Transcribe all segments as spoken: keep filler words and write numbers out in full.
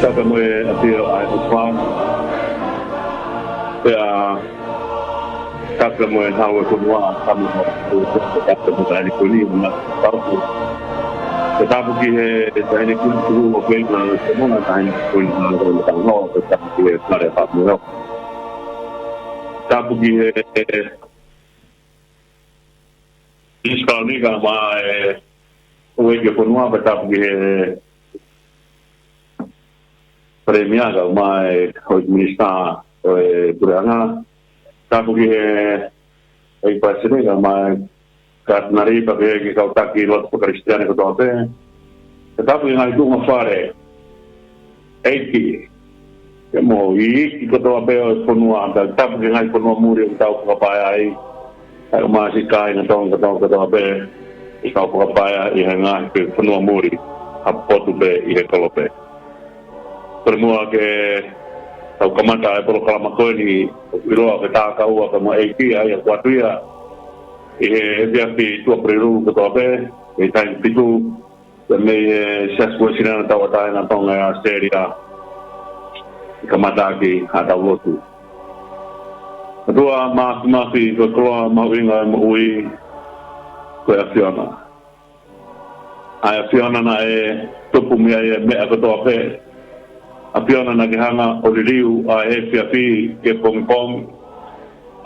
Tapu mo e ʻafio ʻa e ʻOtua. Pea tapu mo e hau ʻo e fonua, tapu mo e, tapu mo e taʻahine ko eni, mo e tapu. Pea tapu ki he taʻahine ko eni tuku ʻo pei na semona taʻahine ko eni na ko na tano, pea tapu ki he fale famu. Tapu ki he Minisitā Kalāngilangi mo e Houʻeiki ʻo e fonua, pea tapu ki he Palēmia kae ʻumaʻā e Houʻeiki Minisitā ʻo e Puleʻanga. Tapu ki he ʻEiki Palesiteni kae ʻumaʻā e Katinali, pea pehē ki he kau taki lotu faka-Kalisitiane kotoa pē. Pea tapu ki he ngaahi tuʻunga fale ʻeiki, pea mo e iiki kotoa pē ʻo e fonua, pea tapu ki he ngaahi fonua muli ʻoku tau fakapaea ai, kae ʻumaʻā siʻi kāinga Tonga kotoa, kotoa pē ʻoku tau fakapaea ʻi he ngaahi pē fonua muli ʻa e potu pē ʻi he kolope. Fakamuʻa ke tau kamata e polokalama ko eni, ʻoku ʻiloa ko e Tākaua pea mo e ʻEiki, ʻa ia ʻoku ʻoatu ia ʻi he efiafi Tuʻapulelulu kotoa pē, ʻi he taimi fitu, pea mei he Siasi Uēsiliana Tauʻatāina Tonga ʻi ʻAositelēlia, ʻi he kamataʻaki ʻa e tau lotu. ʻOtua Māfimafi, ko e koloa mahuʻinga ʻo e moʻui, ko e ʻAfiona. ʻA e ʻAfiona naʻe tupu mei ai e meʻa kotoa pē. ʻAfiona naʻa ke hanga ʻo liliu ʻa e efiafi ke pongipongi.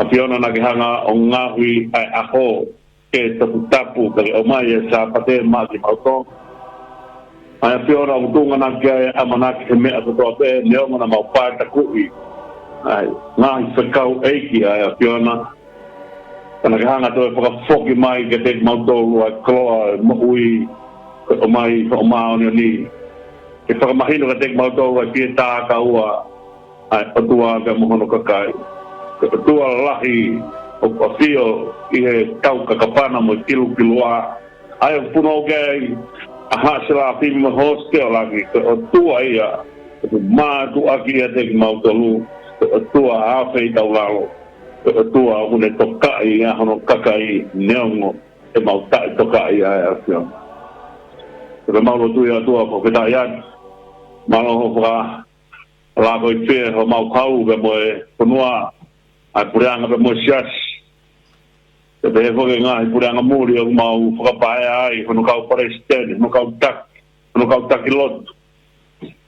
ʻAfiona naʻa ke hanga ʻo ngaohi ʻa e ʻaho ke toputapu, kae ʻomai e Sāpate maʻa kimautolu. ʻA e ʻAfiona ʻoku tuʻunga naʻa ke ʻamanaki he meʻa kotoa pē, neongo naʻa mau pātakuʻi ʻa e ngaahi fekau ʻeiki, ʻa e ʻAfiona. Ka naʻa ke hanga ʻo toe fakafoki mai kiate kimautolu ʻa e koloa ʻo e moʻui, ke ʻomai hoʻo māʻoniʻoni, ke fakamahino kiate kimautolu ʻa e fie tākaua ʻa e ʻOtua pea mo hono kakai. Ko e ʻOtua lahi ʻoku ʻafio ʻi he tau kakapana mo e kilukilua, ʻa ia ʻoku punou ki ai ʻa Haʻa Selafimi mo e Hōsite ʻo Langi. Ko e ʻOtua ia ʻoku mātuʻaki ʻiate kimautolu, ko e ʻOtua ʻa e feitaulalo, ko e ʻOtua ʻoku ne tokaʻi ʻa hono kakai neongo ʻemau taʻetokaʻi ʻa e ʻAfiona. Pea mau lotu ia, ʻOtua, fakafetaʻi atu. Mālō hoʻo fakalākoifie homau hau pea mo e fonua, ʻa e puleʻanga pea mo e siasi. Pea pehē foki ki he ngaahi puleʻanga muli ʻoku mau fakapaea ai, hono kau palesiteni, hono kau taki, hono kau taki lotu.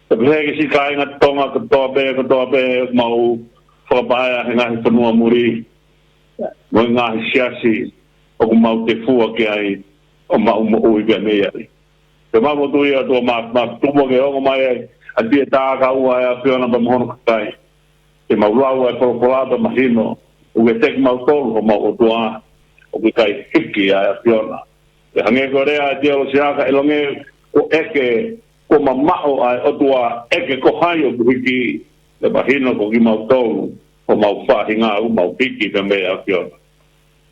Pea pehē ki siʻi kāinga Tonga kotoa pē, kotoa pē ʻoku mau fakapaea he ngaahi fonua muli, mo e ngaahi siasi ʻoku mau tefua ki ai ʻo mau moʻui pea mei ai. Pea mau lotu ia, ʻOtua Māfimafi, tuku muʻa ke ongo mai ai ʻa e fie tākaua ʻa e ʻAfiona pea mo hono kakai. Ke mau lau ʻa e folofola pea mahino ʻoku ʻiate kimautolu homau ʻOtua, ʻoku ʻikai hiki ʻa e ʻAfiona. Pea hangē ko e lea ʻa e teolosia, ka ʻilonga kuo ʻeke, kuo mamaʻo ʻa e ʻOtua, ʻeke ko hai ʻoku hiki, pea mahino ko kimautolu homau faʻahinga ʻoku mau hiki pea mei he ʻAfiona.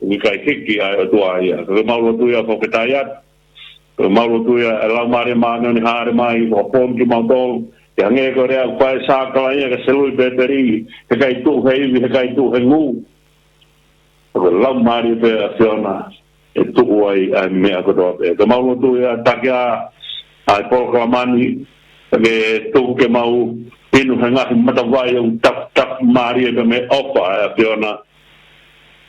ʻOku ʻikai hiki ʻa e ʻOtua ia. Ka ke mau lotu ia, fakafetaʻi atu. Ka ke mau lotu ia, ʻa e Laumālie Māʻoniʻoni hāʻele mai, fakapoongi kimautolu. Ke hangē ko e lea ʻoku fai ʻe Sakalaia kia Selui Pēteli, he ʻikai tuʻu he ivi, he ʻikai tuʻu he ngū. Ko e Laumālie pē ʻo e ʻAfiona ʻe tuʻu ai ʻa e meʻa kotoa pē. Ka mau lotu ia, takia ʻa e polokalama ni, ke tuku ke mau inu he ngaahi matavai ʻoku tafutafu mālie pē mei he ʻofa ʻa e ʻAfiona,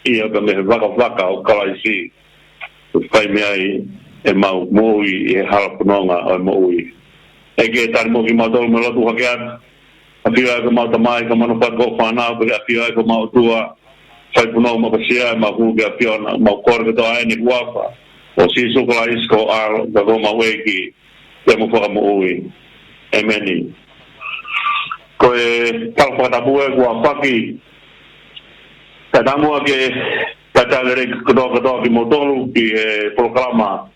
ʻio pea mei he vakavaka ʻo Kalaisi, ʻoku fai mei ai ʻemau moʻui ʻi he hala fononga ʻo e moʻui. ʻEiki, tali muʻa kimautolu mo e lotu hake atu. ʻAfio ai ko homau Tamai, ko hono fai ko hoʻo fānau, pea ke ʻafio ai ko homau ʻOtua. Fai punou mo pasia ʻemau hū ki he ʻAfiona, mau kole kotoa ʻeni he huafa ʻo Sīsū Kalaisi ko ho ʻAlo, ko homau ʻEiki pea mo e Fakamoʻui. ʻĒmeni. Ko e tala fakatapu ē kuo aofaki. Kae ʻatā muʻa ke talitali lelei kotoa kotoa kimoutolu ki he polokalama.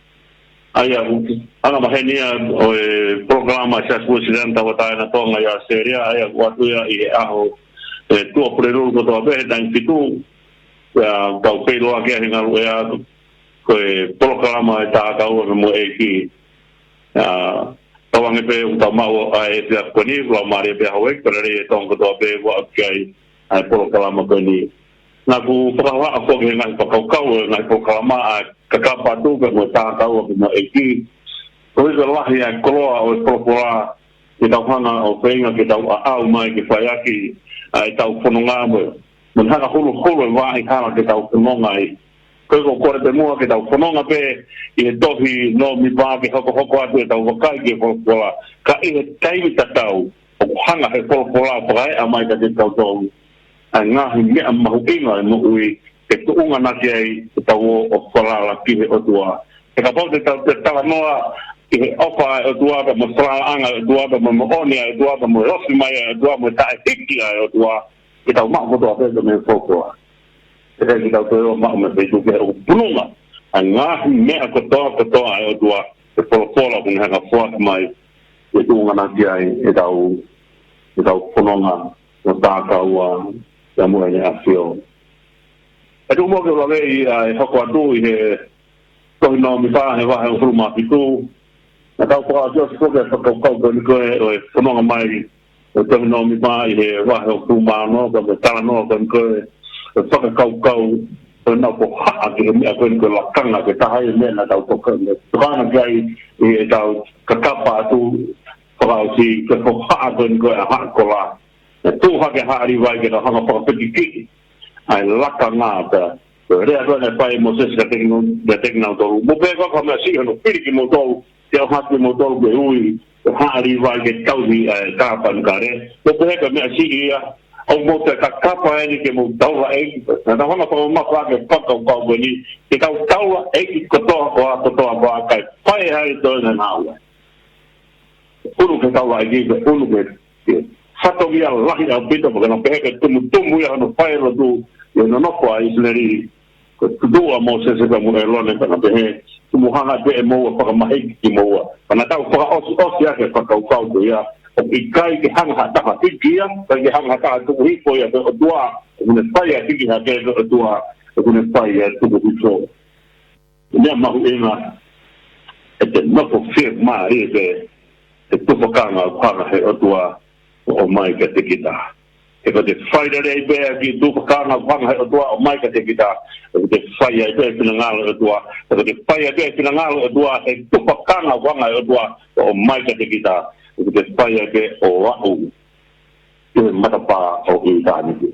ʻA ia ʻoku anga maheni ia ʻo e polokalama ʻa e Siasi Uēsiliana Tauʻatāina Tonga ʻi ʻAositelēlia, ʻa ia ʻoku ʻoatu ia ʻi he ʻaho ʻo e Tuʻapulelulu kotoa pē he taimi fitu. Pea tau feiloaki he ngaluʻea ko e polokalama ʻa e Tākaua pea mo e ʻEiki. ʻA, tauange pē ʻoku tau maʻu ʻa e efiafi ko eni, ʻoku laumālie pē houʻeiki, pea lelei e Tonga kotoa pē ʻoku aʻu ki ai ʻa e polokalama ko eni. Naʻa ku fakahā foki he ngaahi fakakaukau ʻo e ngaahi polokalama ʻa e kakapa atu pea mo e Tākaua pea mo e ʻEiki. Koeʻuhi ko e lahi ʻa e koloa ʻo e folofola, ke tau hanga ʻo feinga ke tau ʻaʻau mai ke fai ʻaki ʻa ʻetau fononga mo e, mo e hanga huluhulu e vaʻa hala ke tau fononga ai. Ko e ko kore pē muʻa ke tau fononga pē ʻi he tohi Nōmipa ke hokohoko atu ʻetau vakai ki he folofola. Ka ʻi he taimi tatau, ʻoku hanga he folofola ʻo fakaeʻa mai kiate kitautolu ʻa e ngaahi meʻa mahuʻinga ʻo e moʻui, ke tuʻunga naʻa ki ai ʻetau ō ʻo falala ki he ʻOtua. He kapau te tau te talanoa ʻi he ʻofa ʻa e ʻOtua, pea mo e falalaʻanga ʻa e ʻOtua, pea mo e moʻoni ʻa e ʻOtua, pea mo e ofi mai ʻa e ʻOtua, mo e taʻehiki ʻa e ʻOtua, ke tau maʻu kotoa pē mei he folofola. He ʻikai ke tau toe ō ʻo maʻu mei he feituʻu kehe, ʻoku pununga ʻa e ngaahi meʻa kotoa, kotoa ʻa e ʻOtua, he folofola ʻoku ne hanga ʻo foaki mai, ke tuʻunga naʻa ki ai ʻetau, ʻetau fononga ʻo tākaua ʻia Muʻa ʻEne ʻAfio. ʻE tuku muʻa ke u laveʻi ʻa e hoko atu ʻi he tohi Nōmipa he vahe hongofulu mā fitu. Naʻa tau fakaʻosi ʻosi foki e fakakaukau ko eni ko ē ʻo e fononga mai ʻo e tohi Nōmipa ʻi he vahe hongofulu mā ono, ko e talanoa ko eni ko ē ʻo e fakakaukau ʻo e nau ko haʻa ki he meʻa ko eni ko e lakanga, ko e taha ia e meʻa naʻa tau toka-, tokanga ki ai ʻi heʻetau kakapa atu fakaʻosi, ko e ko haʻa ko eni ko ē ʻa Haʻa Kola. ʻE tuʻu hake Haʻa Līvai ke nau hanga ʻo fakafekikiʻi ʻa e lakanga pea ko e lea ko ē naʻe fai ʻe Mōsese kiate kinau-, kiate kinautolu. Mou pehē ko e meʻa siʻi hono fili kimoutolu, ke ʻohake kimoutolu ke ui ʻa Haʻa Līvai ke tauhi ʻa e tāpanekale. Mou pehē ko e meʻa siʻi ia, ʻoku mou toe kakapa eni ke mou taulaʻeiki. Naʻa tau hanga ʻo fakamamafa ʻaki e fakakaukau ko eni, ke tau taulaʻeiki kotoa koā, kotoa koā, kae fai ai e toenga naua. ʻUnu ki he taulaʻeiki, ʻunu ki he, ki he fatongia lahi ʻaupito, pea ke nau pehē ko e tumutumu ia hono fai e lotu ʻi he nonofo ʻa ʻIsileli. Ko e tutuʻu ʻa Mōsese pea mo ʻĒlone, pea nau pehē, tuku muʻa ke ʻoua ʻe fakamahiki kimoua. Pea naʻa tau fakaʻosiʻosi ʻaki e fakakaukau ko ia, ʻoku ʻikai ke hanga ha taha ʻo hiki ia, ʻikai ke hanga ha taha ʻo tuku hifo ia ki he ʻOtua, ʻoku ne fai ʻa e hiki hake ki he ʻOtua, ʻoku ne fai ʻa e tuku hifo. Meʻa mahuʻinga, ʻe te nofo fiemālie pē he tufakanga ʻoku hanga he ʻOtua ʻo ʻomai kiate kita. He ko ʻete fai lelei pē ʻa e kiʻi tufakanga ʻoku hanga he ʻOtua ʻo ʻomai kiate kita, ʻe te fai ai pē e finangalo ʻo e ʻOtua. He ko ʻete fai ai pē e finangalo ʻo e ʻOtua he tufakanga ʻoku hanga he ʻOtua ʻo ʻomai kiate kita, ʻe te fai ai pē ʻo aʻu ki he matapā ʻo ʻitāniti.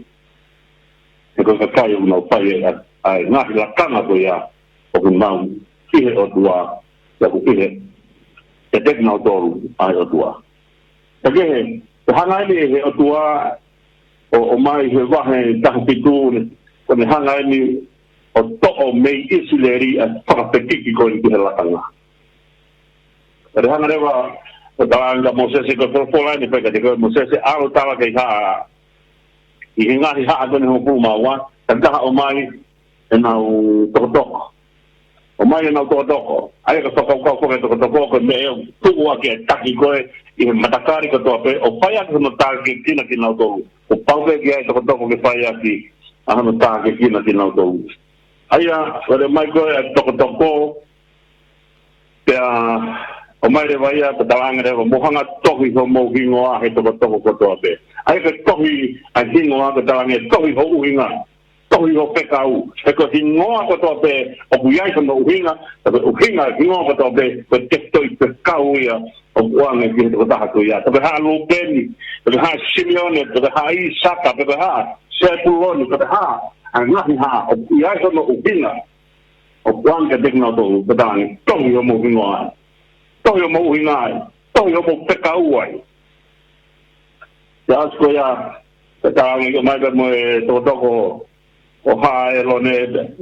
He ko e kakai ʻoku nau fai ʻa e, ʻa e ngaahi lakanga ko ia, ʻoku nau ʻi he ʻOtua, pea ʻoku ʻi he, ʻiate kinautolu ʻa e ʻOtua. Pea kehe, ʻe hanga eni ʻe he ʻOtua ʻo, ʻomai he vahe taha fitu, ko ʻene hanga eni ʻo toʻo mei ʻIsileli ʻa e fakafekiki ko eni ki he lakanga. Pea hanga leva ʻo talaange kia Mōsese, ko e folofola eni naʻe fai kiate koe Mōsese, ʻalu ʻo tala ki he haʻa, ʻi he ngaahi haʻa ko eni hongofulu mā ua, taki taha ʻomai ʻenau tokotoko. ʻOmai ʻenau tokotoko. ʻA ia ko e fakakaukau ko e tokotoko, ko e meʻa ʻoku tuʻu ʻaki e taki ko ē ʻi he matakali kotoa pē, ʻo fai ʻaki hono tākiekina kinautolu. Kuo pau pē ke ʻi ai e tokotoko ke fai ʻaki ʻa hono tākiekina kinautolu. ʻA ia, ʻalu mai ko ē ʻa e tokotoko, pea ʻomai leva ia, pea talaange leva, mou hanga ʻo tohi homou hingoa he tokotoko kotoa pē. ʻA ia ko e tohi ʻa e hingoa, pea talaange, tohi ho ʻuhinga, tohi ho fekau. He ko e hingoa kotoa pē ʻoku ʻi ai hono ʻuhinga, pea ko e ʻuhinga e hingoa kotoa pē, ko e tefitoʻi fekau ia ʻoku ʻoange ki he tokotaha ko ia. Pea ko e haʻa Lūpeni, pea ko e haʻa Simione, pea ko e haʻa ʻIsaka, pea ko e haʻa Sepuloni, pea ko e haʻa, ʻa e ngaahi haʻa ʻoku ʻi ai hono ʻuhinga ʻoku ʻoange kiate kinautolu, pea talaange, tohi homou hingoa ai, tohi homou ʻuhinga ai, tohi homou fekau ai. Pea ʻosi ko ia, pea talaange ke ʻomai pē mo e tokotoko ʻo haʻa ʻĒlone,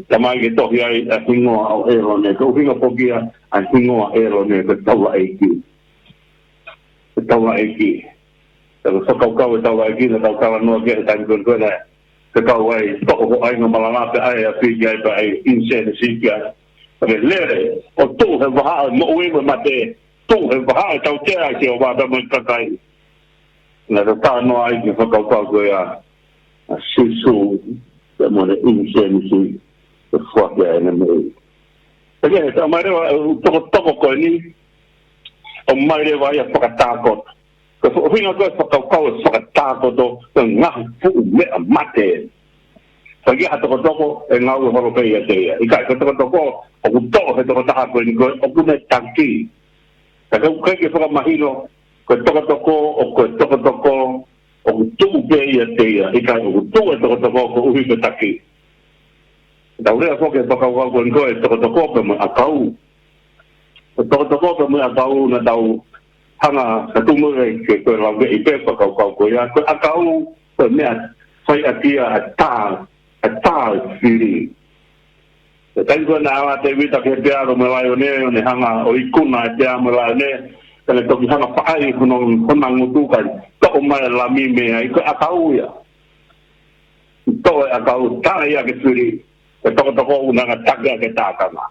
talamai ke tohi ai ʻa e hingoa ʻo ʻĒlone, ko e ʻuhinga foki ia ʻa e hingoa ʻĒlone, ko e taulaʻeiki. Ko e taulaʻeiki. Pea ko e fakakaukau e taulaʻeiki naʻa tau talanoa ki ai he taimi ko ē naʻe fekau ai, toʻo ho ʻainga malanga pea ʻai ʻa e afi ki ai pea ʻai ʻinisēnisi ki ai. Pea ke lele, ʻo tuʻu he vahaʻa ʻo e moʻui mo e mate, tuʻu he vahaʻa ʻo e tautea ʻa Sihova pea mo e kakai. Naʻa tau talanoa ai ki he fakakaukau ko ia ʻa Sīsū pea mo ʻene ʻinisēnisi ʻe foaki ai ʻene moʻui. Pea kehe, ʻomai leva e ʻū tokotoko ko eni, ʻomai leva ia ʻo fakatākoto. Ko e ʻuhinga ko e fakakaukau e fakatākoto, ko e ngaahi fuʻu meʻa mate. Ka ʻi ai ha tokotoko, ʻe ngāue holo pē ʻiate ia. ʻIkai, ko e tokotoko ʻoku toʻo he tokotaha ko eni ko ē, ʻoku ne taki. Ka ʻoku ʻikai ke fakamahino, ko e tokotoko, ʻoku ko e tokotoko ʻoku tuʻu pē ʻiate ia, ʻikai ʻoku tuʻu e tokotoko koeʻuhi ko e taki. Tau lea foki he fakakaukau ko eni ko e tokotoko pea mo e ʻakau. Ko e tokotoko pea mo e ʻakau naʻa tau hanga ʻo tumu ke, ke ko e lauveʻi pē fakakaukau ko ia. Ko e ʻakau, ko e meʻa fai ʻaki ia ʻa e tā, ʻa e tā ʻo e fili. Ko e taimi ko ē naʻe ala ʻa Tēvita ki he peau mo e laione, ʻo ne hanga ʻo ikuna e peau mo e laione, ka ne toki hanga ʻo faʻai hono, hona ngutu kae toʻo mai e lami mei ai, ko e ʻakau ia. Toʻo e ʻakau, tā ia ki he fili, ko e tokotoko ʻoku ne hanga ʻo taki ʻaki e tākanga.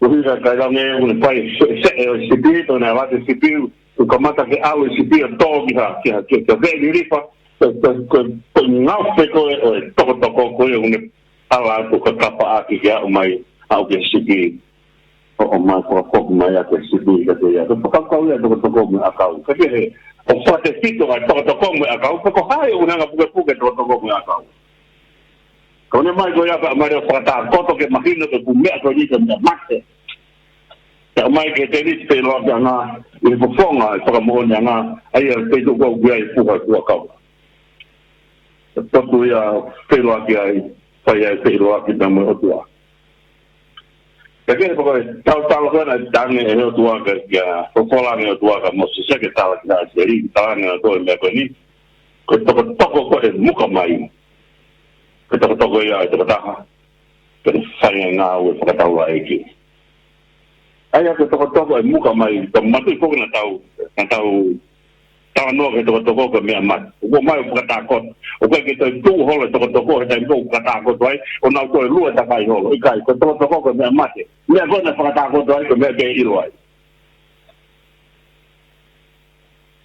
Koeʻuhi ko e kakai langi ʻoku ne fai e se, se, e sipi, ʻo ne ʻave e sipi, ʻoku kamata ke ʻalu e sipi ʻo tō ki ha, ki ha, ki ha, ki ha veʻe lilifa, ko, ko, ko, ko e ngaohi pē ko ē ʻo e tokotoko ko ē ʻoku ne ala atu ʻo kakapa ʻaki ke aʻu mai, aʻu ki he sipi. ʻO, ʻomai fakafoki mai ʻaki e sipi kiate ia. Ko e fakakaukau ia e tokotoko mo e ʻakau. Ka kehe, ʻoku fakatefito ʻa e tokotoko mo e ʻakau, pe ko hai ʻoku ne hanga ʻo pukepuke e tokotoko mo e ʻakau. Ka ʻomai ko ia pea ʻomai leva ʻo fakatākoto ke mahino ko e fuʻu meʻa ko eni ko e meʻa mate. Pea ʻomai ki he tenisi feʻiloakiʻanga, ʻi he fofonga e fakamoʻoniʻanga, ʻa ia ʻoku tau kau ki ai, puha e fuakava. Ko e potu ia ʻoku feʻiloaki ai, fai ai e feʻiloaki pea mo e ʻOtua. Ka kehe, pea ko e tautala ko ē naʻe tangi ʻe he ʻOtua kia, kia, folofola ange ʻe he ʻOtua kia Mōsese ke tala ki ʻIsileli, tala ange ʻe he ʻOtua e meʻa ko eni. Ko e tokotoko ko ē ʻe muka mai. Ko e tokotoko ia ʻa e tokotaha ke ne fai e ngāue fakataulaʻeiki. ʻA ia ko e tokotoko ʻe muka mai, ka matuʻi foki naʻa tau, naʻa tau talanoa ki he tokotoko ko e meʻa mate. ʻOku ʻomai ʻo fakatākoto. ʻOku ʻikai ke toe tuʻu holo e tokotoko he taimi ko ē ʻoku fakatākoto ai, ʻo nau toe lue takai holo. ʻIkai, ko e tokotoko ko e meʻa mate. Meʻa ko ē naʻe fakatākoto ai, ko e meʻa ke ʻilo ai.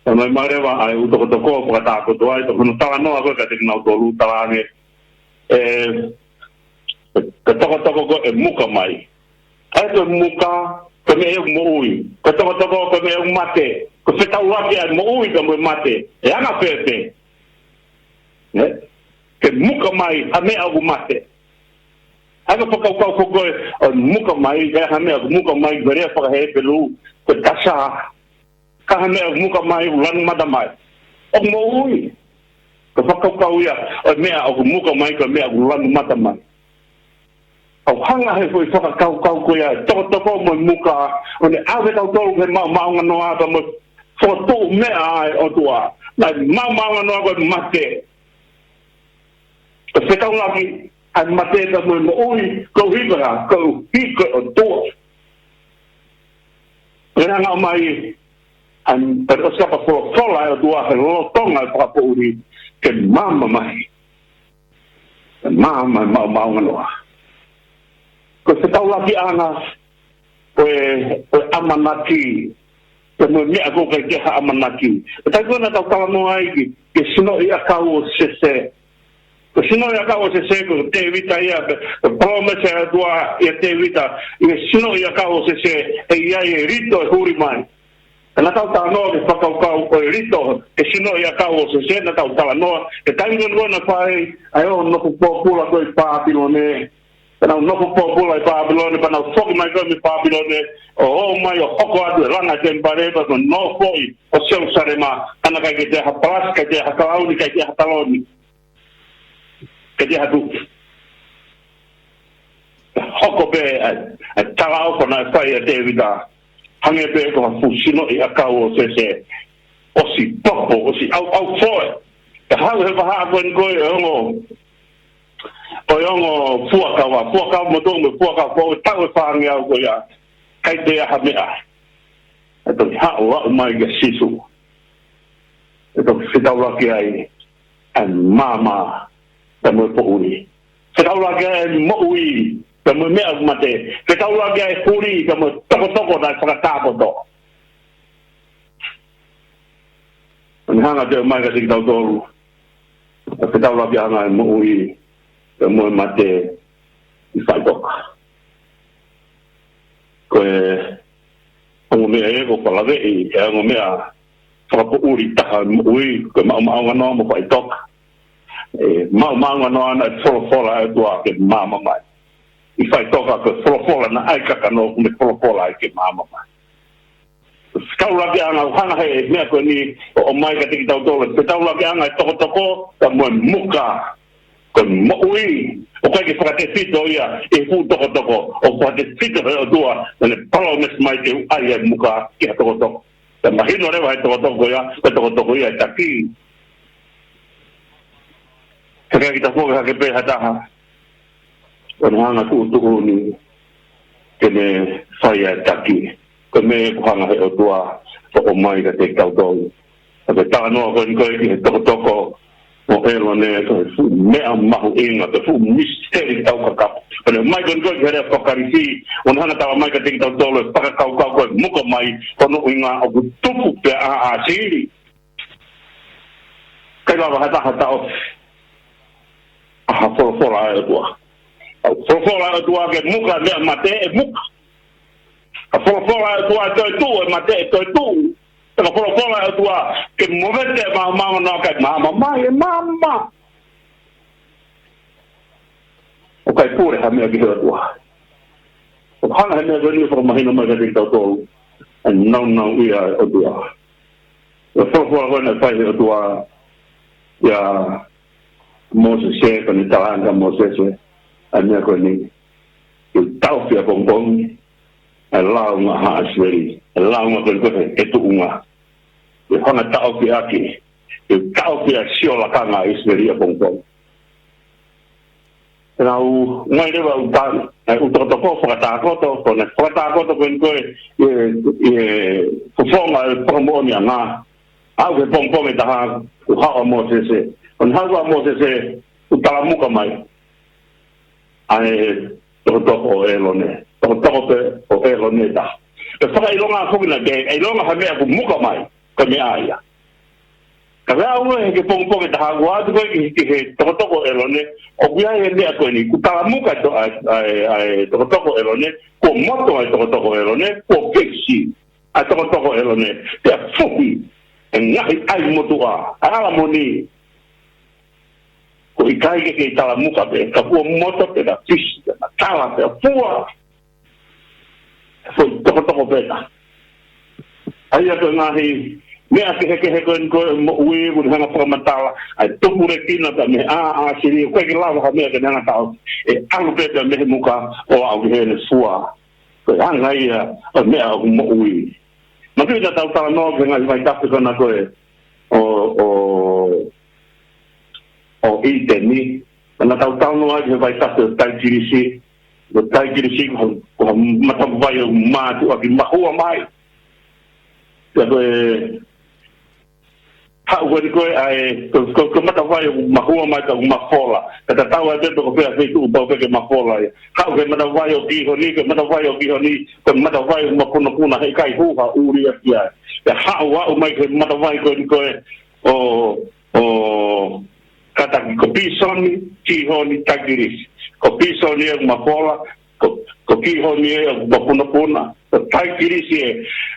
Pea ʻomai leva ʻa e ʻū tokotoko ʻo fakatākoto ai, ko hono talanoa ko ē kiate kinautolu, tala ange, ʻe, ko e tokotoko ko ē ʻe muka mai. ʻA ia ko e muka, ko e meʻa ʻoku moʻui. Ko e tokotoko, ko e meʻa ʻoku mate. Ko e fetaulaki ʻa e moʻui pea mo e mate. ʻE anga fēfē? Ē? Ke muka mai ha meʻa ʻoku mate. ʻA ia ko e fakakaukau foki ko ē ʻo e muka mai, ko e hā e meʻa ʻoku muka mai, ko e lea faka-Hepelū, ko e kasā. Ka ha meʻa ʻoku muka mai, ʻoku lanu mata mai. ʻOku moʻui. Ko e fakakaukau ia ʻo e meʻa ʻoku muka mai, ko e meʻa ʻoku lanu mata mai. ʻOku hanga ʻe he foʻi fakakaukau ko ia ʻo e tokotoko mo e muka, ʻo ne ʻave kitautolu ki he maʻumaʻunganoa pea mo e fokotuʻu meʻa ʻa e ʻOtua. Naʻe maʻumaʻunganoa ko e mate. Ko e fetaulaki ʻa e mate pea mo e moʻui, koeʻuhi ko e hā? Koeʻuhi ko e ʻOtua. Ko e hanga ʻo ʻomai ʻa e, ʻa e ʻosi kapa folofola ʻa e ʻOtua he lolotonga e fakapoʻuli ke maama mai. Maama mai, maʻumaʻunganoa. Ko e fetaulakiʻanga ʻo e, ʻo e ʻamanaki, pea mo e meʻa ʻoku ʻikai ke ha ʻamanaki. Ko e taimi ko ē naʻa tau talanoa ai ki, ki he sinoʻi ʻakau ʻo Sese. Ko e sinoʻi ʻakau ʻo Sese, ko Tēvita ia, ko e palōmesi ʻa e ʻOtua kia Tēvita, ʻi he sinoʻi ʻakau ʻo Sese, ʻe ʻi ai e lito ʻe huli mai. Ka naʻa tau talanoa ki he fakakaukau ʻo e lito, ki he sinoʻi ʻakau ʻo Sese, naʻa tau talanoa ki he taimi ko ē naʻe fai ai ʻa e ō nofo pōpula ko ē ʻi Pāpilone. Pea nau nofo pōpula ʻi Pāpilone, pea nau foki mai ko ē mei Pāpilone, ʻo ō mai ʻo hoko atu e langa temipale, pea mo e nofoʻi ʻo Selusalema, ka naʻe ʻikai ke toe ʻi ai ha palasi, ʻikai ke toe ʻi ai ha kalauni, ʻikai ke toe ʻi ai ha taloni, ʻikai ke toe ʻi ai ha tuki. Hoko pē ʻa e, ʻa e talaʻofa naʻe fai ʻe Tēvita, hangē pē ko ha fuʻu sinoʻi ʻakau ʻo Sese, ʻosi popo, ʻosi ʻauʻaufoʻe. Ka haʻu he vahaʻa ko eni ko ē ʻo e ongo, ʻo e ongo fuakava, fuakava motuʻa mo e fuakava foʻou, taʻu ʻe fāngeau ko ia, ʻikai toe ʻi ai ha meʻa. ʻE toki haʻu ʻo aʻu mai kia Sīsū. ʻE toki fetaulaki ai ʻa e maama pea mo e poʻuli. Fetaulaki ai e moʻui pea mo e meʻa ʻoku mate. Fetaulaki ai e huli pea mo e tokotoko naʻe fakatākoto. ʻO ne hanga ʻo toe ʻomai kiate kitautolu ʻa e fetaulakiʻanga ʻo e moʻui pea mo e mate ʻi faʻitoka. Ko e ongo meʻa ē ʻoku ou laveʻi, ʻa e ongo meʻa fakapoʻuli taha ʻo e moʻui, ko e maʻumaʻunganoa mo faʻitoka. ʻE maʻumaʻunganoa ʻa e folofola ʻa e ʻOtua ke maama mai. ʻI faʻitoka ko e folofola naʻe ʻai kakano, ʻoku ne folofola ai ke maama mai. taulakiʻanga ʻoku hanga he meʻa ko eni ʻo ʻomai kiate kitautolu, ko e taulakiʻanga e tokotoko, ka mo e muka. Ko e moʻui, ʻoku ʻikai ke fakatefito ia ʻi he fuʻu tokotoko, ʻoku fakatefito he ʻOtua, naʻa ne palōmesi mai ke u ʻai e muka ki ha tokotoko. Pea mahino leva he tokotoko ia, ko e tokotoko ia ʻe taki. Ka ʻikai ke ta foki hake pē ha taha, ʻo ne hanga tuʻutuʻuni ke ne fai ʻa e taki. Ko e meʻa ʻoku hanga he ʻOtua ʻo ʻomai kiate kitautolu. Ka ko e talanoa ko eni ko ē ki he tokotoko ʻo ʻĒlone, ko e fuʻu meʻa mahuʻinga, ko e fuʻu misiteli taukakapa. Ko ʻene ʻomai ko eni ko ē ki he lea faka-Kalisi, ʻo ne hanga ʻo talamai kiate kitautolu e fakakaukau ko e muka mai, ko hono ʻuhinga ʻoku tupu pea ʻāsili. ʻIkai lava ha taha ʻo taʻofi ʻa e folofola ʻa e ʻOtua. ʻA e folofola ʻa e ʻOtua ke muka e meʻa mate, ʻe muka. ʻA e folofola ʻa e ʻOtua ke toetuʻu e mate, ʻe toetuʻu. Pea ko e folofola ʻa e ʻOtua ke movete e maama, ʻo ne ʻikai maama mai, ʻe maama. ʻOku ʻikai pule ha meʻa ki he ʻOtua. ʻOku hanga he meʻa ko eni ʻo fakamahino mai kiate kitautolu ʻa e nāunauʻia ʻa e ʻOtua. Ko e folofola ko ē naʻe fai he ʻOtua kia Mōsese, ko ʻene talaange kia Mōsese ʻa e meʻa ko eni: Ke u taʻofi ʻapongipongi ʻa e lāunga ʻa haʻa ʻIsileli, ʻa e lāunga ko ē ko e tuʻunga. Ke u hanga ʻo taʻofi ʻaki, ke u taʻofi ʻa e siolakanga ʻa ʻIsileli ʻapongipongi. Pea u ʻomai leva ʻa e ta-, ʻa e ʻū tokotoko ʻo fakatākoto, ko ʻene fakatākoto ko eni ko ē ʻi he, ʻi he fofonga ʻo e fakamoʻoniʻanga. Aʻu ki he pongipongi ʻe taha, kuo haʻu ʻa Mōsese. Ko ʻene haʻu ʻa Mōsese, kuo talamuka mai ʻa e tokotoko ʻo ʻĒlone. Tokotoko pē ʻo ʻĒlone ʻe taha. Pea fakaʻilonga foki naʻe ʻikai ʻilonga ha meʻa kuo muka mai, ko e meʻa ia. Ka ʻi he aʻu ki he pongipongi ʻe taha, kuo aʻu ko ē ki, ki he tokotoko ʻo ʻĒlone, ʻoku ʻi ai e meʻa ko eni, kuo talamuka e to-, ʻa e, ʻa e, ʻa e tokotoko ʻo ʻĒlone, kuo moto ʻa e tokotoko ʻo ʻĒlone, kuo fisi ʻa e tokotoko ʻo ʻĒlone, pea fuhi e ngaahi ʻai motuʻa ʻa e ʻalamoni. Ko e ʻikai ke kei talamuka pē, ka kuo moto pē, ka fisi, ka tala pē, fua. Ko e tokotoko pē ʻe taha. ʻA ia ko e ngaahi meʻa kehekehe ko eni ko ē ʻo e moʻui, ʻoku ne hanga ʻo fakamatala ʻa e tupulekina pea mei he ʻāsili, ʻoku ʻikai ke lava ha meʻa ke ne hanga ʻo taʻofi. ʻE ʻalu pē pea mei he muka ʻo aʻu ki heʻene fua. Ko e anga ia ʻo e meʻa ʻoku moʻui. Mahino naʻa tau talanoa ki he ngaahi vaitafe ko ena ko ē ʻo, ʻo, ʻo ʻĪteni. Naʻa tau talanoa ki he vaitafe ʻo e taikilisi. Ko e taikilisi ko, ko ha matavai ʻoku mātuʻaki mahua mai. Pea ko e haʻu ko eni ko ē ʻa e, ko, ko, ko e matavai ʻoku mahua mai ka ʻoku mafola. Ka tatau ai pē pe ko fē feituʻu pau pē ke mafola ia. Haʻu ki he matavai ʻo Kihoni, ki he matavai ʻo Kihoni, ko e matavai ʻoku mapunapuna, heʻikai hū ha ʻuli ia ki ai. Pea haʻu, aʻu mai ki he matavai ko eni ko ē ʻo, ʻo kātaki, ko Pīsoni, Kihoni, taikilisi. Ko Pīsoni ʻoku mafola, ko, ko Kihoni ʻoku mapunapuna, ko taikilisi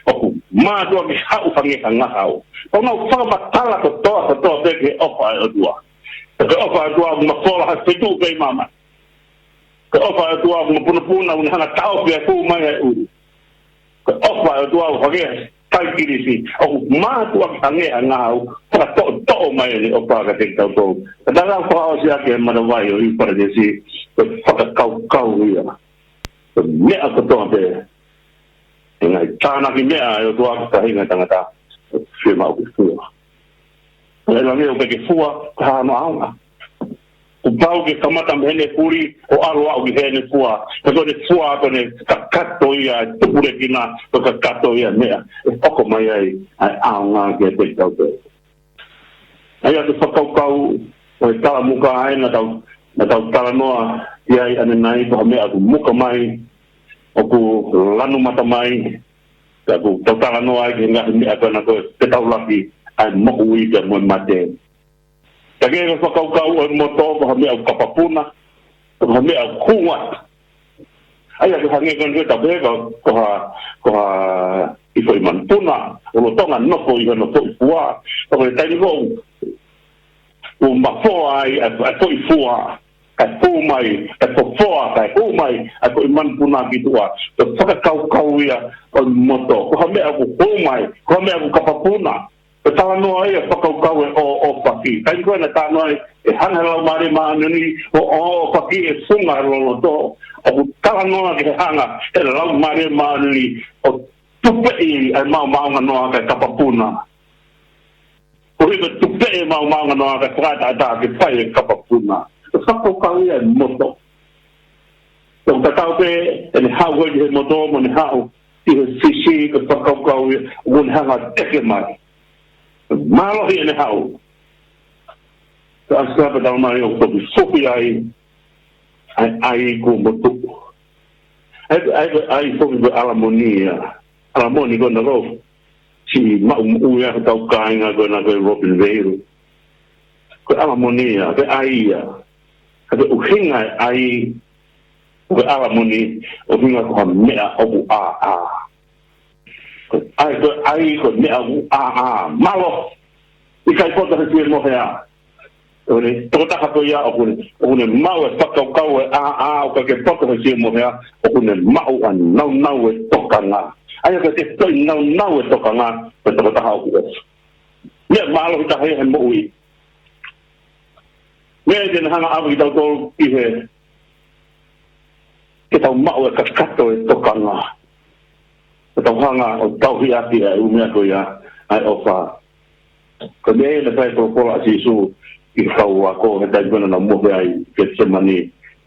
ʻoku mātuʻaki haʻu hangē ha ngahau. ʻOku nau fakamatala kotoa, kotoa pē ki he ʻofa ʻa e ʻOtua. Ko e ʻofa ʻa e ʻOtua ʻoku mafola ha feituʻu pē ʻi māmani. Ko e ʻofa ʻa e ʻOtua ʻoku mapunapuna, ʻoku ne hanga ʻo taʻofi ʻa e hū mai ʻa e ʻuli. Ko e ʻofa ʻa e ʻOtua ʻoku hangē ha taikilisi, ʻoku mātuʻaki hangē ha ngahau, fakatoʻotoʻo mai ʻene ʻofa kiate kitautolu. Ka tau fakaʻosi ʻaki e matavai ʻo ʻIufaletesi, ko e fakakaukau ia. Ko e meʻa kotoa pē, ʻa e ngaahi tānaki meʻa ʻa e ʻOtua ki he faʻahinga ʻo e tangata, ʻoku fiemaʻu ke fua. Ka ʻi langi ʻoku ʻikai ke fua, ko e hā hono ʻaonga? Kuo pau ke kamata mei heʻene huli ʻo ʻalu ʻo aʻu ki heʻene fua. Ka ko ʻene fua ko ʻene kakato ia e tupulekina, ko e kakato ia e meʻa ʻe hoko mai ai ʻa e ʻaonga kiate kitautolu. ʻA ia ko e fakakaukau ʻo e talamuka ʻa ē naʻa tau, naʻa tau talanoa ki ai ʻanenai, ko ha meʻa ʻoku muka mai, ʻoku lanu mata mai, ka ʻoku tau talanoa ai ki he ngaahi meʻa ko ena ko ē, pea taulaki ʻa e moʻui pea mo e mate. Ka ko e fakakaukau ʻo e moto, ko ha meʻa ʻoku kapapuna, ko ha meʻa ʻoku hū atu. ʻA ia ko e hangē ko eni ko e tapu he ko, ko ha, ko ha kiʻi foʻi manupuna, ʻoku lolotonga nofo ʻi hono foʻi fua. Ka ko e taimi ko ē ʻoku mafola ai ʻa e, ʻa e foʻi fua, kae hū mai, kae fofoa, kae hū mai ʻa e koʻi manupuna ki tuʻa, ko e fakakaukau ia ʻo e moto. Ko ha meʻa ʻoku hū mai, ko ha meʻa ʻoku kapapuna. Ko e talanoa ia fakakaukau e ʻōʻōfaki. Taimi ko ē naʻe talanoa ai, ʻe hanga he Laumālie Māʻoniʻoni ʻo ʻōʻōfaki e funga e loloto. ʻOku talanoa ki he hanga he Laumālie Māʻoniʻoni ʻo tupeʻi ʻa e maomaonganoa kae kapapuna. Ko e tupeʻi e maomaonganoa kae fakaʻataʻatā ke fai e kapapuna. Ko e fakakaukau ia e moto. Ko e tatau pē ʻene haʻu ko ē ki he moto mo ʻene haʻu ki he fisi, ko e fakakaukau ia ʻoku ne hanga ʻo teke mai. Mālohi ʻene haʻu. Ka ʻasi pē tau mai ʻoku toki foki ai ʻa e ʻai kuo motuʻu. ʻAi, ʻai, ʻai foki ko e ʻalamoni ia. ʻAlamoni ko ena ko e siʻi maʻu moʻui ʻa e kau kāinga ko ena ko e Robinvale. Ko e ʻalamoni ia, ko e ʻai ia. Ka ko e ʻuhinga e ʻai, ko e ʻalamoni, ʻuhinga ko ha meʻa ʻoku ʻāʻā. Ko e ʻai, ko e ʻai, ko e meʻa ʻoku ʻāʻā. Mālō, ʻikai poto he fiemohea. ʻOku ne, tokotaha ko ia, ʻoku ne, ʻoku ne maʻu e fakakaukau e ʻāʻā, ʻoku ʻikai ke poto he fiemohea, ʻoku ne maʻu ʻa e naunau e tokanga. ʻA ia ko e toe naunau e tokanga, ko e tokotaha ʻoku ʻofa. Meʻa mālohi taha ia he moʻui. Meʻa ia te ne hanga ʻave kitautolu ki he, ke tau maʻu e kakato e tokanga. Ke tau hanga ʻo tauhi ʻaki ʻa e ʻū meʻa ko ia, ʻa e ʻofa. Ko e meʻa ia naʻe fai e folofola ʻa Sīsū ki he kau ako, he taimi ko ē naʻa nau mohe ai ʻi Ketisemani,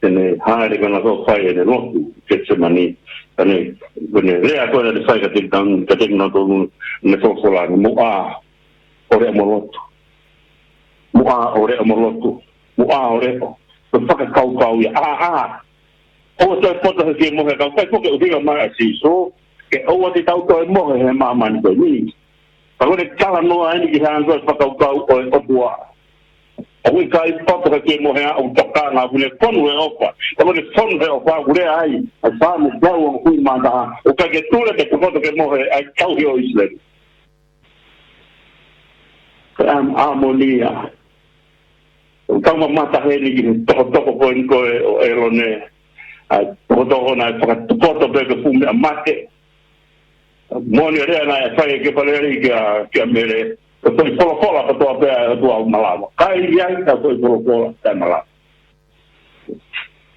te ne hāʻele ko ena ʻo fai ʻene lotu ʻi Ketisemani. Ka ne, ko ʻene lea ko ē naʻa ne fai kiate kitautolu, kiate kinautolu, ne folofola, mou ʻā ʻo leʻo mo lotu. Mou ʻā ʻo leʻo mo lotu. Mou ʻā ʻo leʻo. Ko e fakakaukau ia, ʻā, ʻā. ʻOua toe poto he fiemohea, ka ʻoku ʻikai ko e ʻuhinga mai ʻa Sīsū ke ʻoua te tau toe mohe he māmani ko eni. Ka ko ʻene talanoa eni ki he anga ko ē e fakakaukau ʻo e ʻOtua. ʻOku ʻikai poto he fiemohea, ʻoku tokanga, ʻoku ne fonu he ʻofa. Ka ko ʻene fonu he ʻofa, ʻoku lea ai ʻa e Saame teau onongofulu mā taha, ʻoku ʻikai ke tule pe tokoto ke mohe ʻa e tauhi ʻo ʻIsileli. Ko e ʻam-, ʻalamoni ia. ʻOku tau mamata heni ki he tokotoko ko eni ko ē ʻo ʻElone. ʻA e tokotoko naʻe fakatokoto pē ki he fuʻu meʻa mate. Moʻoni e lea naʻe fai ʻe Kefaleli kia, kia Mele. Ko e foʻi folofola kotoa pē ʻa e ʻOtua ʻoku malava. Ka ʻi ai ha foʻi folofola taʻemalava.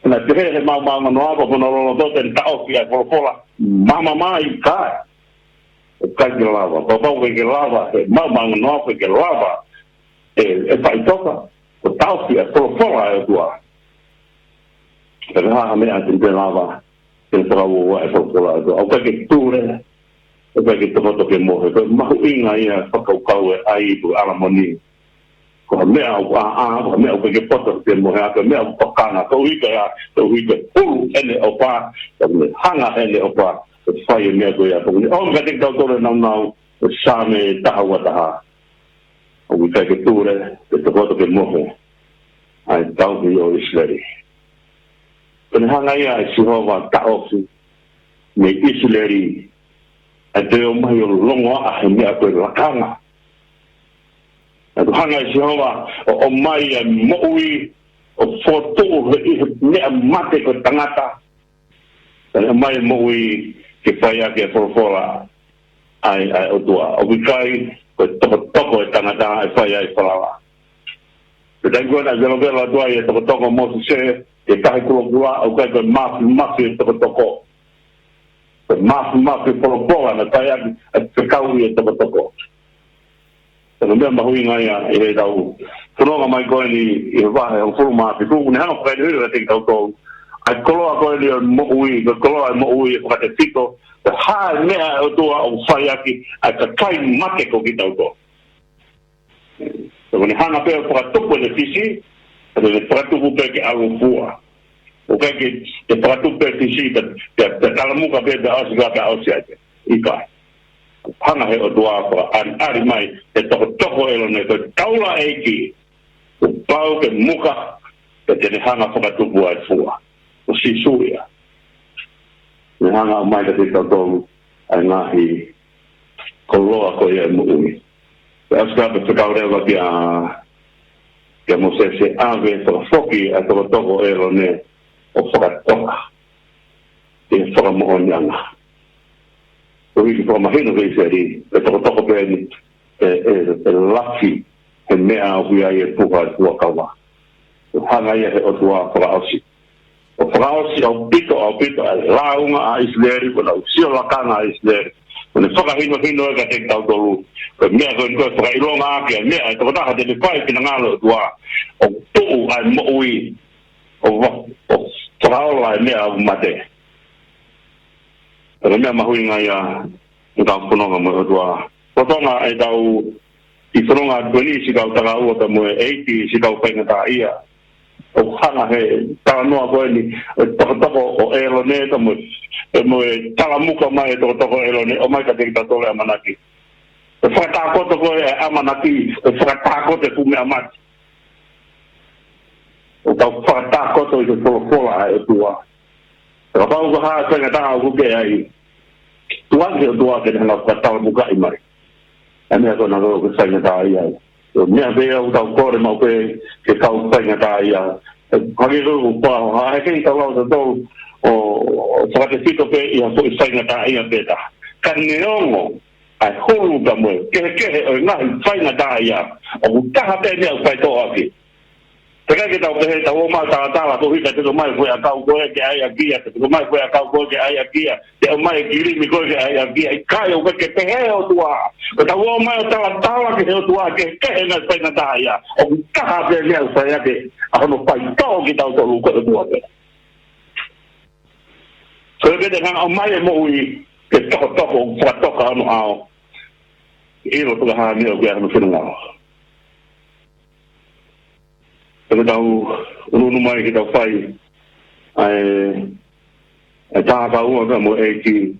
Naʻe pehē he maomaonganoa ko hono loloto te ne taʻofi ʻa e folofola maama mai, ʻikai. ʻIkai ke lava. Kapau ʻoku ʻikai ke lava he maomaonganoa, ʻoku ʻikai ke lava e, e faʻitoka, ʻo taʻofi ʻa e folofola ʻa e ʻOtua. Ka ko e hā ha meʻa te ne lava ke ne fakauaua e folofola ʻa e ʻOtua? ʻOku ʻikai ke tule, ʻoku ʻikai ke tokoto ke mohe. Ko e mahuʻinga ia e fakakaukau e ʻai pe ko e ʻalamoni. Ko ha meʻa ʻoku ʻāʻā, ko ha meʻa ʻoku ʻikai ke poto he fiemohea, ko e meʻa ʻoku tokanga, koeʻuhi ko e hā, koeʻuhi ko e hulu ʻene ʻofa, ko ʻene hanga ʻene ʻofa ʻo fai e meʻa ko ia. Ko ʻene ʻomi kiate kitautolu e naunau ʻo e Saame taha ua taha. ʻOku ʻikai ke tule pe tokoto ke mohe ʻa e tauhi ʻo ʻIsileli. Ko ʻene hanga ia ʻe Sihova ʻo taʻofi mei ʻIsileli ʻa e toe ō mai ʻo longoaʻa he meʻa ko e lakanga. Naʻe hanga ʻe Sihova ʻo ʻomai ʻa e moʻui ʻo fokotuʻu he, ʻi he meʻa mate ko e tangata. Naʻe ʻomai e moʻui ke fai ʻaki e folofola ʻa e, ʻa e ʻOtua. ʻOku ʻikai ko e tokotoko e tangata ʻe fai ai e falala. Ko e taimi ko ē naʻe velovelo atu ai e tokotoko ʻo Mōsese, ʻi he tahi kulokula, ʻoku ʻikai ko e māfimafi e tokotoko. Ko e māfimafi e folofola naʻe fai ʻaki ʻa e fekau ʻi he tokotoko. Ko e meʻa mahuʻinga ia ʻi heʻetau fononga mai ko eni ʻi he vahe hongofulu mā fitu, ʻoku ne hanga ʻo fakaʻilo ʻiate kitautolu ʻa e koloa ko eni ʻo e moʻui, ko e koloa ʻo e moʻui ʻe fakatefito, ko e hā e meʻa ʻa e ʻOtua ʻoku fai ʻaki ʻa e kakai mate ko kitautolu. Ko ʻene hanga pē ʻo fakatupu ʻene fisi, ka te ne fakatupu pē ke ʻalu fua. ʻOku ʻikai ke, ke fakatupu pē fisi, ka, ka, ka talamuka pē, ka ʻosi, ka, ka ʻosi ai pē. ʻIkai. Hanga he ʻOtua ʻo fakaʻaliʻali mai e tokotoko ʻo ʻElone, ko e taulaʻeiki. Kuo pau ke muka, ka te ne hanga ʻo fakatupu ʻa e fua. Ko Sīsū ia. Ne hanga ʻo ʻomai kiate kitautolu ʻa e ngaahi koloa ko ia ʻo e moʻui. Pea ʻosi ka pea fekau leva kia, kia Mōsese ʻave fakafoki ʻa e tokotoko ʻo ʻĒlone ʻo fakatoka ʻi he fakamoʻoniʻanga. Ko e hiki fakamahino ki ʻIsileli, ʻe tokotoko pē eni, ʻe, ʻe, ʻe lafi he meʻa ʻoku ʻi ai e puha ʻo e fuakava. ʻO hanga ia he ʻOtua ʻo fakaʻosi. ʻO fakaʻosi ʻaupito, ʻaupito ʻa e lāunga ʻa ʻIsileli, ko e lau sio lakanga ʻa ʻIsileli. Ko ʻene fakahinohino ē kiate kitautolu. Ko e meʻa ko eni ko e fakaʻilonga ʻaki ʻa e meʻa ʻa e tokotaha te ne fai finangalo ʻo e ʻOtua. ʻO tuʻu ʻa e moʻui. ʻO va-, ʻo fakaola e meʻa ʻoku mate. Ko e meʻa mahuʻinga ia ʻi heʻetau fononga mo e ʻOtua. Lolotonga ʻetau kiʻi fononga ko eni siʻi kau takaua pea mo e ʻeiki siʻi kau faingataʻaʻia. ʻOku hanga he talanoa ko eni, ʻo e tokotoko ʻo ʻĒlone pea mo e, pea mo e talamuka mai e tokotoko ʻo ʻĒlone, ʻomai kiate kitautolu e ʻamanaki. ʻE fakatākoto ko ē e ʻamanaki, ʻe fakatākoto e fuʻu meʻa mate. ʻOku tau fakatākoto ʻi he folofola ʻa e ʻOtua. Kapau ko ha faingataʻa ʻoku ke ʻai, tuku ange ki he ʻOtua ke ne hanga ʻo fakatalamukaʻi mai ʻa e meʻa ko ena ʻoku ke faingataʻaʻia ai. Ko e meʻa pē ia ʻoku tau kole maʻu pē ki he kau faingataʻaʻia. ʻE, hangē ko e ʻoku pau, ʻa e kei tau lau ʻe tautolu ʻo, ʻo fakatefito pē ʻi ha foʻi faingataʻaʻia pē taha. Ka neongo ʻa e hulu pea mo e kehekehe ʻo e ngaahi faingataʻaʻia, ʻoku taha pē e meʻa ʻoku faitoʻo ʻaki. Teʻeki ke tau pehē, tau ō mai ʻo talatala, koeʻuhi ka te ʻomai e foʻiʻakau ko ē ke ʻai ʻaki ia, te ʻomai e foʻiʻakau ko ē ke ʻai ʻaki ia, te ʻomai e kilimi ko ē ke ʻai ʻaki ia, ʻikai, ʻoku ʻikai ke pehē ʻe he ʻOtua. Ko ʻetau ō mai ʻo talatala ki he ʻOtua, kehekehe e ngaahi faingataʻaʻia, ʻoku taha pē e meʻa ʻoku fai ʻaki ʻa hono faitoʻo kitautolu, ko e ʻOtua pē. Ko ia pē te ne hanga ʻo ʻomai e moʻui ki he tokotoko ʻoku fakatoka hono ʻao. ʻIlo pe ko e hā e meʻa ʻoku ʻi ai hono finangalo. Pea ke tau ʻunuʻunu mai ke tau fai ʻa e, ʻa e takaua pea mo e ʻEiki,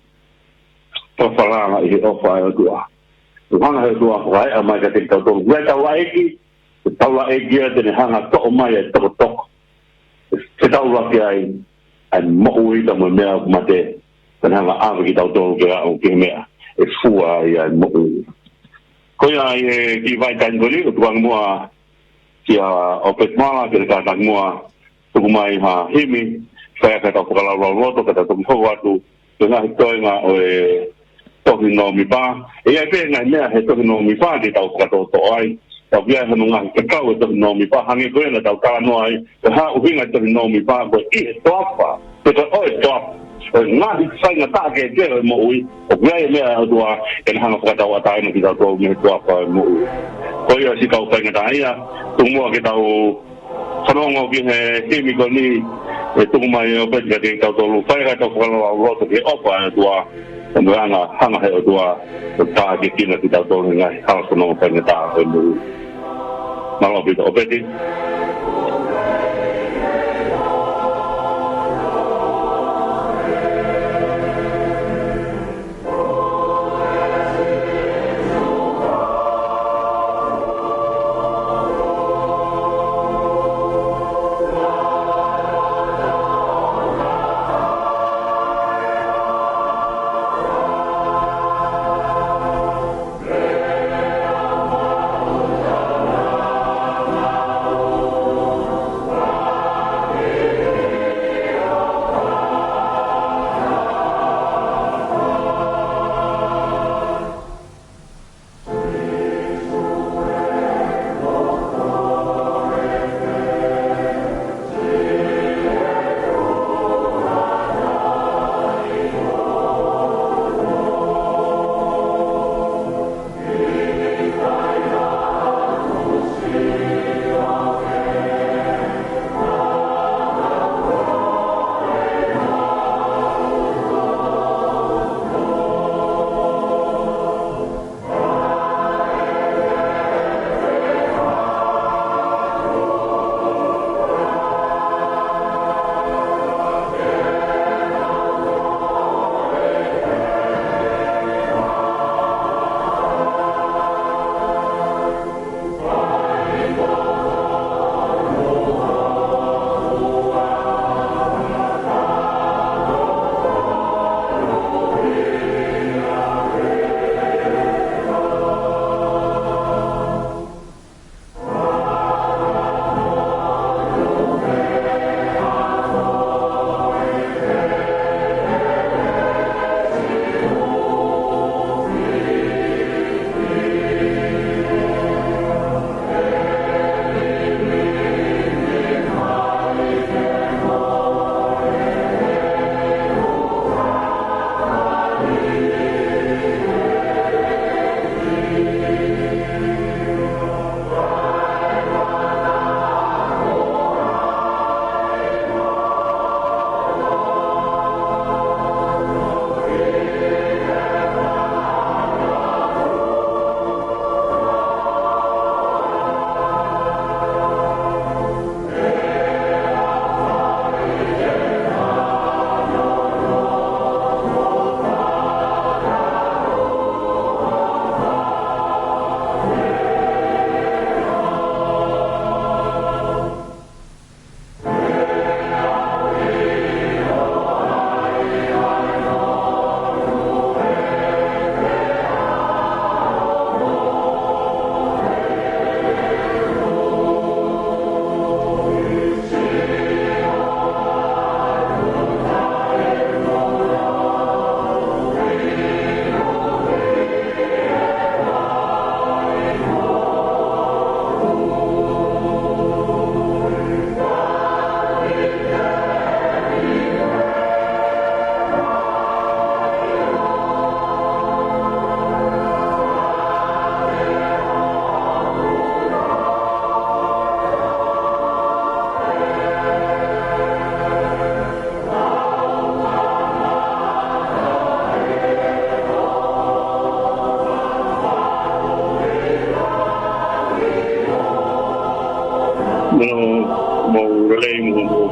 fakafalala ʻi he ʻofa ʻa e ʻOtua. ʻOku hanga he ʻOtua ʻo fakaeʻa mai kiate kitautolu. Ko e taulaʻeiki, ko e taulaʻeiki ia te ne hanga ʻo toʻo mai e tokotoko. Ke tau laki ai ʻa e moʻui pea mo e meʻa ʻoku mate, pea ne hanga ʻo ʻave kitautolu ke aʻu ki he meʻa ʻe fua ai ʻa e moʻui. Ko ia ʻi he kiʻi vahaʻa taimi ko eni, ʻoku tuku ange muʻa kia ʻOpeti Mala ke ne kātaki muʻa tuku mai ha himi, fai ʻaki ʻetau fakalaulauloto, ka tau toki hoko atu ki he ngaahi toenga ʻo e tohi Nōmipa. ʻE ʻi ai pē ngaahi meʻa he tohi Nōmipa ke tau fakatoʻotoʻo ai. Tau pia hono ngaahi fekau e tohi Nōmipa, hangē ko ia naʻa tau talanoa ai, ko e hā e ʻuhinga e tohi Nōmipa, ko e ʻi he toafa, pe ko e ʻo e toafa ʻo e ngaahi faingataʻa kehekehe ʻo e moʻui, ʻoku ʻi ai e meʻa ʻa e ʻOtua ke ne hanga ʻo fakatauʻatāina kitautolu mei he toafa ʻo e moʻui. Ko ia siʻi kau faingataʻaʻia, tuku muʻa ke tau fanongo ki he himi ko eni, ʻe tuku mai ʻe ʻOpeti kiate kitautolu, fai ʻaki ʻetau fakalaulauloto ki he ʻofa ʻa e ʻOtua, ʻo mo e anga, hanga he ʻOtua ʻo tākiekina kitautolu he ngaahi hala fononga faingataʻa ʻo e moʻui. Mālō ʻaupito, ʻOpeti.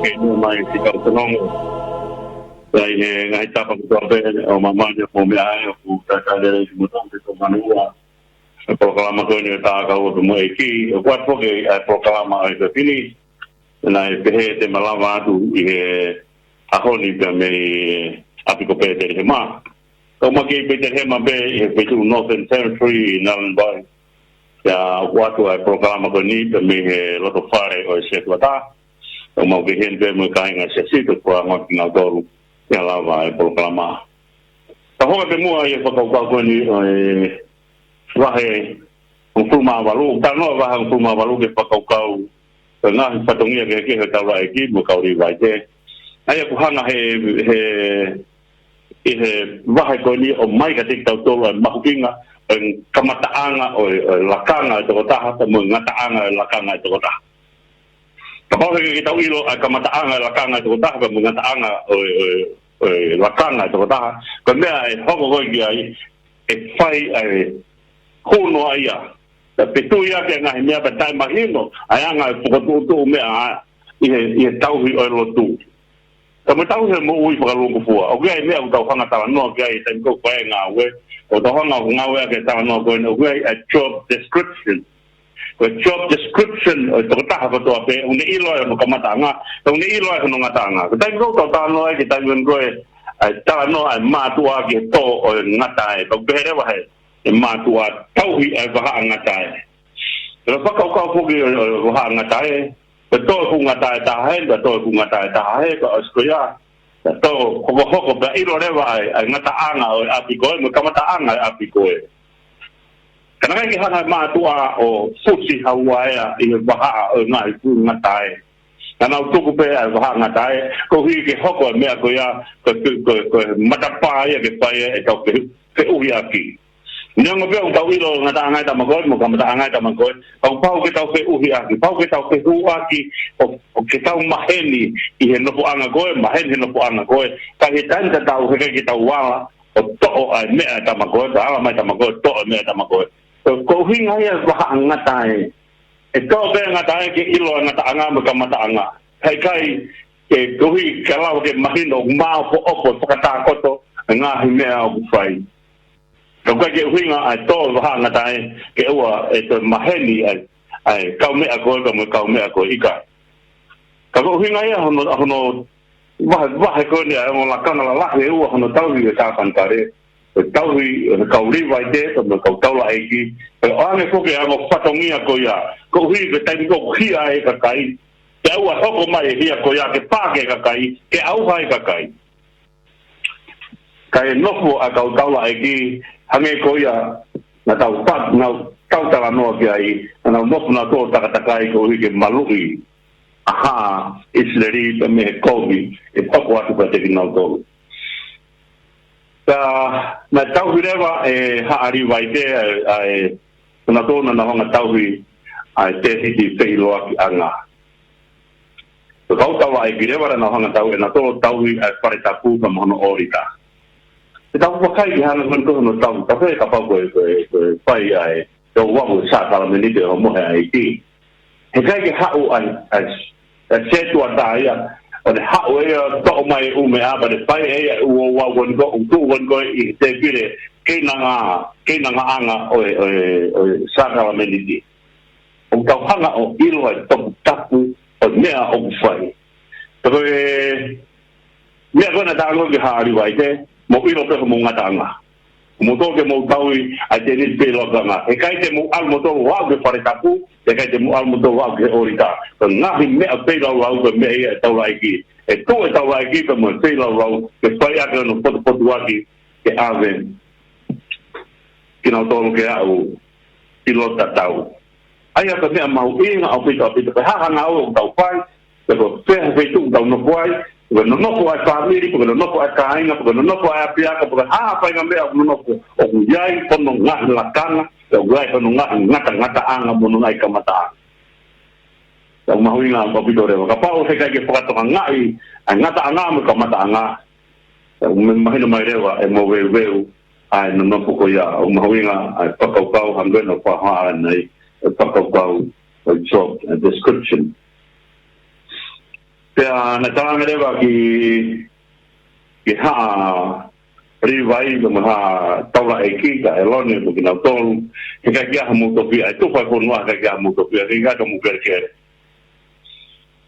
ke nua mai ki kau fanongo. Sai he ngaahi tapa kotoa pē ʻo māmani ʻoku mou meʻa ai, ʻoku talitali lelei kimoutolu ke tau manuʻa e polokalama ko eni ʻo e Tākau ʻo e Moʻui ʻEiki. ʻOku ʻoatu foki ʻa e polokalama ʻo e efiafi ni, naʻe pehē te ma lava atu ʻi he ʻaho ni pea mei ʻapi ko Petelihema. Kau mai ki Petelihema pē ʻi he feituʻu Northern Territory ʻi Narrabeen. Pea ʻoku ʻoatu ʻa e polokalama ko eni pea mei he loto fale ʻo e setuata. Kau mau ki heni pē mo e kāinga Siasi, ko e fakaongo kinautolu ia lava e polokalama. Ka hoko pē muʻa ʻi he fakakaukau ko eni ʻo e vahe hongofulu mā valu, talanoa vahe hongofulu mā valu ki he fakakaukau ʻo e ngaahi fatongia kehekehe ʻo e taulaʻeiki mo e kau Līvaite. ʻA ia ʻoku hanga he, he, ʻi he vahe ko eni ʻo ʻomai kiate kitautolu ʻa e mahuʻinga ʻo e kamataʻanga ʻo e, ʻo e lakanga ʻo e tokotaha, pea mo e ngataʻanga ʻo e lakanga ʻo e tokotaha. Kapau he ʻikai ke tau ʻilo ʻa e kamataʻanga ʻo e lakanga ʻo e tokotaha, pea mo e ngataʻanga ʻo e, ʻo e, ʻo e lakanga ʻo e tokotaha, ko e meʻa ʻe hoko ko ē ki ai, ʻe fai ʻa e hunoa ia. Pea fetuiaki ʻa e ngaahi meʻa pea taʻemahino ʻa e anga ʻo e fokotuʻutuʻu meʻa ʻi he, ʻi he tauhi ʻo e lotu. Pea mo e tauhi ʻo e moʻui fakalūkufua. ʻOku ʻi ai e meʻa ʻoku tau hanga ʻo talanoa ki ai he taimi ko ē ʻoku fai ai e ngāue. ʻOku tau hanga ʻo ngāueʻaki e talanoa ko eni, ʻoku ʻi ai e job description. Ko e job description ʻo e tokotaha kotoa pē, ʻoku ne ʻilo ai hono kamataʻanga, ʻoku ne ʻilo ai hono ngataʻanga. Ko e taimi ko ē ʻoku tau talanoa ai ki he taimi ko ē ʻa e talanoa ʻa e mātuʻa ki he tō ʻo e ngatae. Pea ʻoku pehē leva ʻe he, ʻe he mātuʻa, tauhi ʻa e vahaʻa ngatae. Pea fakakaukau foki ʻo e, ʻo e vahaʻa ngatae, pea tō e fuʻu ngatae ʻe taha heni, pea tō e fuʻu ngatae ʻe taha hē, pea ʻosi ko ia, pea tō hokohoko pea ʻilo leva ʻa e, ʻa e ngataʻanga ʻo e ʻapi ko ē, mo e kamataʻanga ʻo e ʻapi ko ē. Ka naʻe ʻikai ke hanga ʻe he mātuʻa ʻo fusi hauaea ʻi he vahaʻa ʻo e ngaahi fuʻu ngatae. Naʻa nau tuku pē ʻa e vahaʻa ngatae, koeʻuhi ke hoko e meʻa ko ia, ko, ko, ko, ko e matapā ia ke fai e, ʻetau fe-, feʻuhiʻaki. Neongo pē ʻoku tau ʻilo e ngataʻanga ʻo e tama ko ē, mo e kamataʻanga ʻo e tama ko ē, ka ʻoku pau ke tau feʻuhiʻaki, pau ke tau fehuʻaki, ʻo, ʻo ke tau maheni ʻi he nofoʻanga ko ē, maheni he nofoʻanga ko ē, ka ʻi he taimi tatau, heʻikai ke tau ala ʻo toʻo ʻa e meʻa ʻa e tama ko ē, ka ala mai e tama ko ē, toʻo e meʻa ʻa e tama ko ē. Ko, ko e ʻuhinga ia e vahaʻa ngatae. ʻE toʻo pē ngatae ke ʻilo e ngataʻanga mo e kamataʻanga. Heʻikai ke koeʻuhi ke lava ke mahino ʻoku maʻopoʻopo, fakatakoto e ngaahi meʻa ʻoku fai. Ka ʻoku ʻikai ke ʻuhinga ʻa e toʻo e vahaʻa ngatae ke ʻoua ʻe toe maheni ʻa e, ʻa e kaumeʻa ko ē pea mo e kaumeʻa ko ē, ʻikai. Ka ko e ʻuhinga ia hono, hono vahe, vahe ko eni ʻa e ongo lakanga lalahi ʻe ua hono tauhi ʻe he tāpanekale, ʻo e tauhi ʻo e kau Līvaite, pea mo e kau taulaʻeiki, ʻo ʻoange foki e ongo fatongia ko ia, koeʻuhi ko e taimi ko ē ʻoku hia ai e kakai, ke ʻoua ʻe hoko mai e hia ko ia ke pā ki he kakai, ke ʻauha e kakai. Kae nofo ʻa e kau taulaʻeiki, hangē ko ia naʻa tau ta-, naʻa tau talanoa ki ai, naʻa nau nofo nautolu ʻo takatakai koeʻuhi ke maluʻi ʻa Haʻa ʻIsileli pea mei he kovi ʻe hoko atu kiate kinautolu. Pea naʻe tauhi leva ʻe he Haʻa Līvaite ʻa e, ʻa e, naʻa nau hanga ʻo tauhi ʻa e tēsiti feʻiloakiʻanga. Ko e kau taulaʻeiki leva naʻa nau hanga ʻo tauhi, naʻa nau tauhi ʻa e fale tapu pea mo hono ʻōlita. Te tau vakai ki he anga ko ē hono tauhi, tau fai kapau ko e, ko e, ko e fai ʻa e, ʻo ʻoatu e sākalameniti ʻo e homohe ʻa e ʻEiki. Heʻikai ke haʻu ʻa e, ʻa e, ʻa e setuata ia, ʻo ne haʻu ʻe ia ʻo toʻo mai e ʻū meʻa, pea ne fai ʻe ia e ʻū ouau ko eni ko ē, ʻū tuʻu ko eni ko ē ʻi he tēpile keinanga, keinangaʻanga ʻo e, ʻo e, ʻo e sākalameniti. ʻOku tau hanga ʻo ʻilo ʻa e toputapu ʻo e meʻa ʻoku fai. Pea ko e meʻa ko ē naʻe talanoa ki ai e Haʻa Līvaite, mou ʻilo pē homou ngataʻanga. Mou toki mou tauhi ʻa e tēniti feʻiloakiʻanga. Heʻikai te mou ʻalu moutolu ʻo aʻu ki he fale tapu, heʻikai te mou ʻalu moutolu ʻo aʻu ki he ʻōlita. Ko e ngaahi meʻa feilaulau ko e meʻa ia ʻa e taulaʻeiki. ʻE tuʻu e taulaʻeiki pea mo e feilaulau, ke fai ʻaki hono potupotuʻaki, ke ʻave kinautolu ke aʻu ki loto tatau. ʻA ia ko e meʻa mahuʻinga ʻaupito, ʻaupito, pe ko e hā ha ngāue ʻoku tau fai, pe ko e hā ha feituʻu ʻoku tau nofo ai, pe ko e nonofo ʻa e fāmili, pe ko e nonofo ʻa e kāinga, pe ko e nonofo ʻa e ʻapiako, pe ko e hā ha faʻahinga meʻa ʻoku nonofo, ʻoku ʻi ai hono ngaahi lakanga, ʻoku ʻi ai hono ngaahi ngatangataʻanga mo hono ngaahi kamataʻanga. Pea ʻoku mahuʻinga ʻaupito leva. Kapau heʻikai ke fakatokangaʻi ʻa e ngataʻanga mo e kamataʻanga, pea ʻoku mahino mai leva ʻe moveuveu ʻa e nonofo ko ia. ʻOku mahuʻinga ʻa e fakakaukau, hangē ko ʻeku fakahā ʻanenai, ʻa e fakakaukau ʻo e job, ʻa e description. Pea naʻe talaange leva ki, ki Haʻa Līvai, mo Haʻa Taulaʻeiki, ka ʻElone, mo kinautolu, he ʻikai ke ʻi ai haʻamou tofiʻa, ʻe tufa e fonua, ʻikai ke ʻi ai haʻamou tofiʻa, ʻikai ke ʻi ai haʻamou kelekele.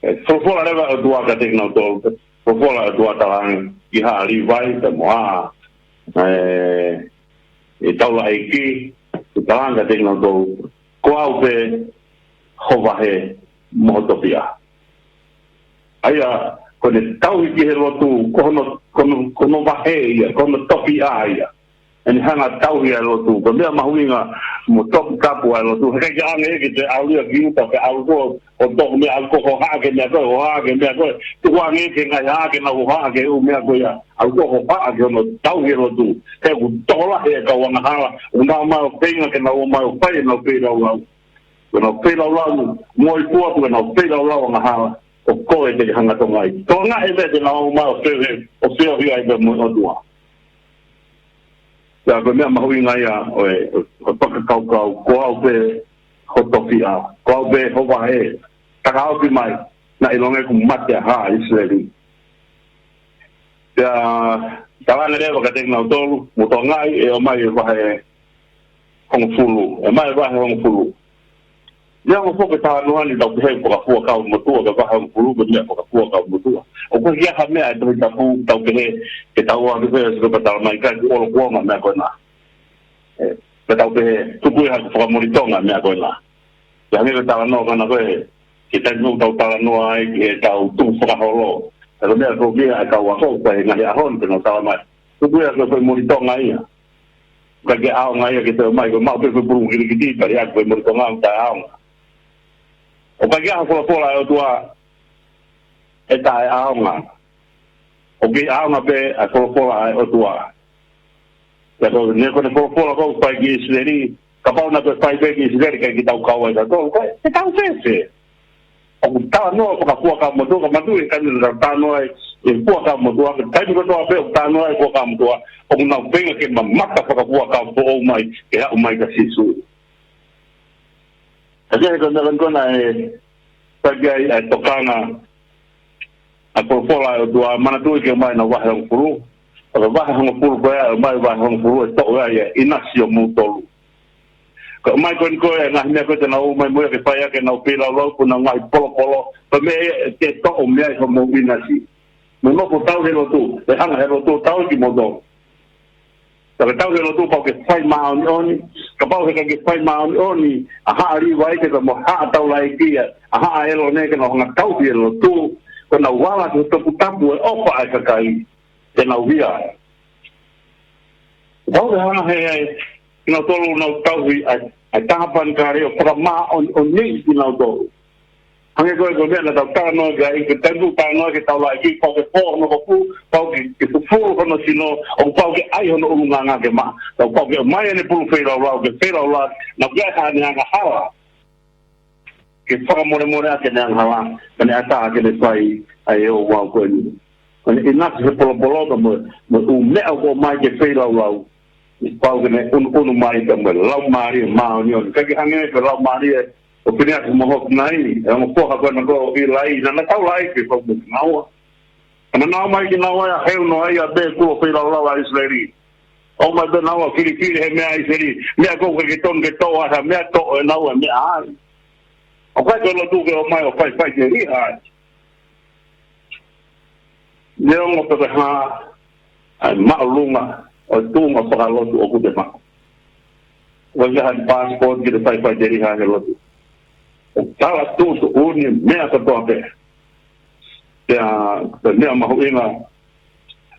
ʻE, folofola leva ʻOtua kiate kinautolu, folofola ʻOtua talaange ki Haʻa Līvai, pea mo Haʻa, ʻe, ʻe Taulaʻeiki, ʻe talaange kiate kinautolu, ko au pē ho vahe mo ho tofiʻa. ʻA ia, ko ʻene tauhi ki he lotu, ko hono, ko hono, ko hono vahe ia, ko hono tofiʻa ia. ʻEne hanga tauhi ʻa e lotu, ko e meʻa mahuʻinga mo toputapu ʻa e lotu. He ʻikai ke ʻange ke te ʻalu ia ki ʻuta, ke ʻalu koe ʻo toʻo meʻa, ʻalu koe ʻo hohaʻa ki he meʻa ko ē, hohaʻa ki he meʻa ko ē. Tuku ange ke ngaahi hohaʻa ki he ngaahi hohaʻa ki he ʻū meʻa ko ia. ʻAlu koe ʻo hohaʻa ki hono tauhi e lotu. He ʻoku tokolahi e kau angahala, ʻoku nau ō mai ʻo feinga ke nau ō mai ʻo fai ʻenau feilaulau. Ke nau feilaulau, mo i pua tu ke nau feilaulau angahala. Ko koe te ke hanga ʻo tokangaʻi. Tokangaʻi e meʻa te nau ō mai ʻo feu he, ʻo feohi ai pea mo e ʻOtua. Pea ko e meʻa mahuʻinga ia ʻo e, ʻo e fakakaukau, ko au pē ho tofiʻa, ko au pē ho vahe. Taka ofi mai, naʻe ʻilonga ʻeku mate ʻa Haʻa ʻIsileli. Pea talaange leva kiate kinautolu, mou tokangaʻi, ʻe ō mai e vahe hongofulu, ʻe ō mai e vahe hongofulu. Ia mo foki talanoa ni tau pehē fakafuakau motuʻa ki he vahe hongofulu, ko e meʻa fakafuakau motuʻa. ʻOku ʻikai ha meʻa ʻi he Tohi Tapu tau pehē ke tau ō atu pē ʻo sio pea tala mai ʻikai ke ʻolo kuonga meʻa ko ena. ʻE, pea tau pehē, tuku ia haʻaku fakamole Tonga meʻa ko ena. Pea hangē ko e talanoa ko ena ko ē, ki he taimi ʻoku tau talanoa ai ki heʻetau tukufakaholo. Pea ko e meʻa ko ia ʻa e kau ako, ko e ngaahi ʻaho ni te nau tala mai. Tuku ia ko e fakamole Tonga ia. ʻIkai ke ʻaonga ia ke toe ō mai, ko e maʻu pē ko e pulu kilikiti, pea lea ko e fakamole Tonga ʻoku taʻeʻaonga. ʻOku ʻikai ke ʻi ai ha folofola ʻa e ʻOtua ʻe taʻeʻaonga. ʻOku kei ʻaonga pē ʻa e folofola ʻa e ʻOtua. Pea ko ʻene, ko ʻene folofola ʻoku fai ki ʻIsileli, kapau naʻe toe fai pē ki ʻIsileli, ʻikai ke tau kau ai kitautolu, ko e, te tau fēfē? ʻOku talanoa fakafuakau motuʻa, ka manatuʻi e taimi naʻa tau talanoa ai e fuakau motuʻa, ko e taimi kotoa pē ʻoku talanoa ai e fuakau motuʻa, ʻoku nau feinga ke mamata fakafuakau foʻou mai, ke aʻu mai kia Sīsū. Ka ko e meʻa ko ena ʻe fai ki ai ʻa e tokanga ʻa e folofola ʻa e ʻOtua, manatuʻi ke ō mai ʻena vahe hongofulu. Ko e vahe hongofulu ko ia, ʻe ō mai vahe hongofulu ʻe toʻo ai e ʻinasi ʻo moutolu. Ko e ō mai ko eni ko ē, ngaahi meʻa ko ē te nau ō mai mo ia ke fai ʻaki ʻenau feilaulau, ko ʻenau ngaahi polopolo, ko e meʻa ia ʻe toʻo mei ai homou ʻinasi. Mou nofo tauhi e lotu, ʻe hanga ʻe he lotu ʻo tauhi kimoutolu. Ka ke tauhi e lotu pau ke fai māʻoniʻoni, kapau he ʻikai ke fai māʻoniʻoni ʻa Haʻa Līvai pea mo Haʻa Taulaʻeiki, ʻa Haʻa ʻElone ke nau hanga tauhi e lotu, ko ʻenau ala ki he toputapu e ʻofa ʻa e kakai, te nau hia. Pau ke hanga ʻe he, kinautolu ʻoku nau tauhi ʻa e, ʻa e tāpanekale ʻo fakamāʻoniʻoniʻi kinautolu. Hangē ko e, ko e meʻa naʻa tau talanoa ki ai, ko e taimi ʻoku talanoa ki he taulaʻeiki, pau ke pō hono kofu, pau ke, ke fufulu hono sino, ʻoku pau ke ʻai hono ʻulungaanga ke maʻa. Pea pau ke ʻomai ʻene pulu feilaulau, ke feilaulau, naʻa ke ʻai haʻane angahala. Ke fakamolemoleʻaki ʻene angahala, ka ne ʻatā ke ne fai ʻa e ouau ko eni. Ko ʻene ʻinasi he polopolo pea mo, mo e ʻū meʻa ʻoku ʻomai ke feilaulau. Pau ke ne ʻunuʻunu mai pea mo e Laumālie Māʻoniʻoni. ʻIkai ke hangē ko e laumālie ʻo Piniasi mo Hofinai, ʻa e ongo foha ko ena ko ʻIlai, naʻa na taulaʻeiki pea mo kinaua. Ka naʻa na ō mai kinaua ia, heu noa ia pē kuo feilaulau ʻa ʻIsileli. ʻOmai pē naua filifili he meʻa ʻa ʻIsileli, meʻa ʻoku ʻikai ke tonu ke toʻo ai ha meʻa, toʻo ʻe naua e meʻa ai. ʻOku ʻikai ko e lotu ke ō mai ʻo faifaiteliha ai. Neongo pe ko e hā ʻa e māʻolunga ʻo e tuʻunga fakalotu ʻoku te maʻu. ʻOku ʻikai ha passport ke te faifaiteliha he lotu. ʻOku tala tuʻutuʻuni meʻa kotoa pē. Pea, pea meʻa mahuʻinga,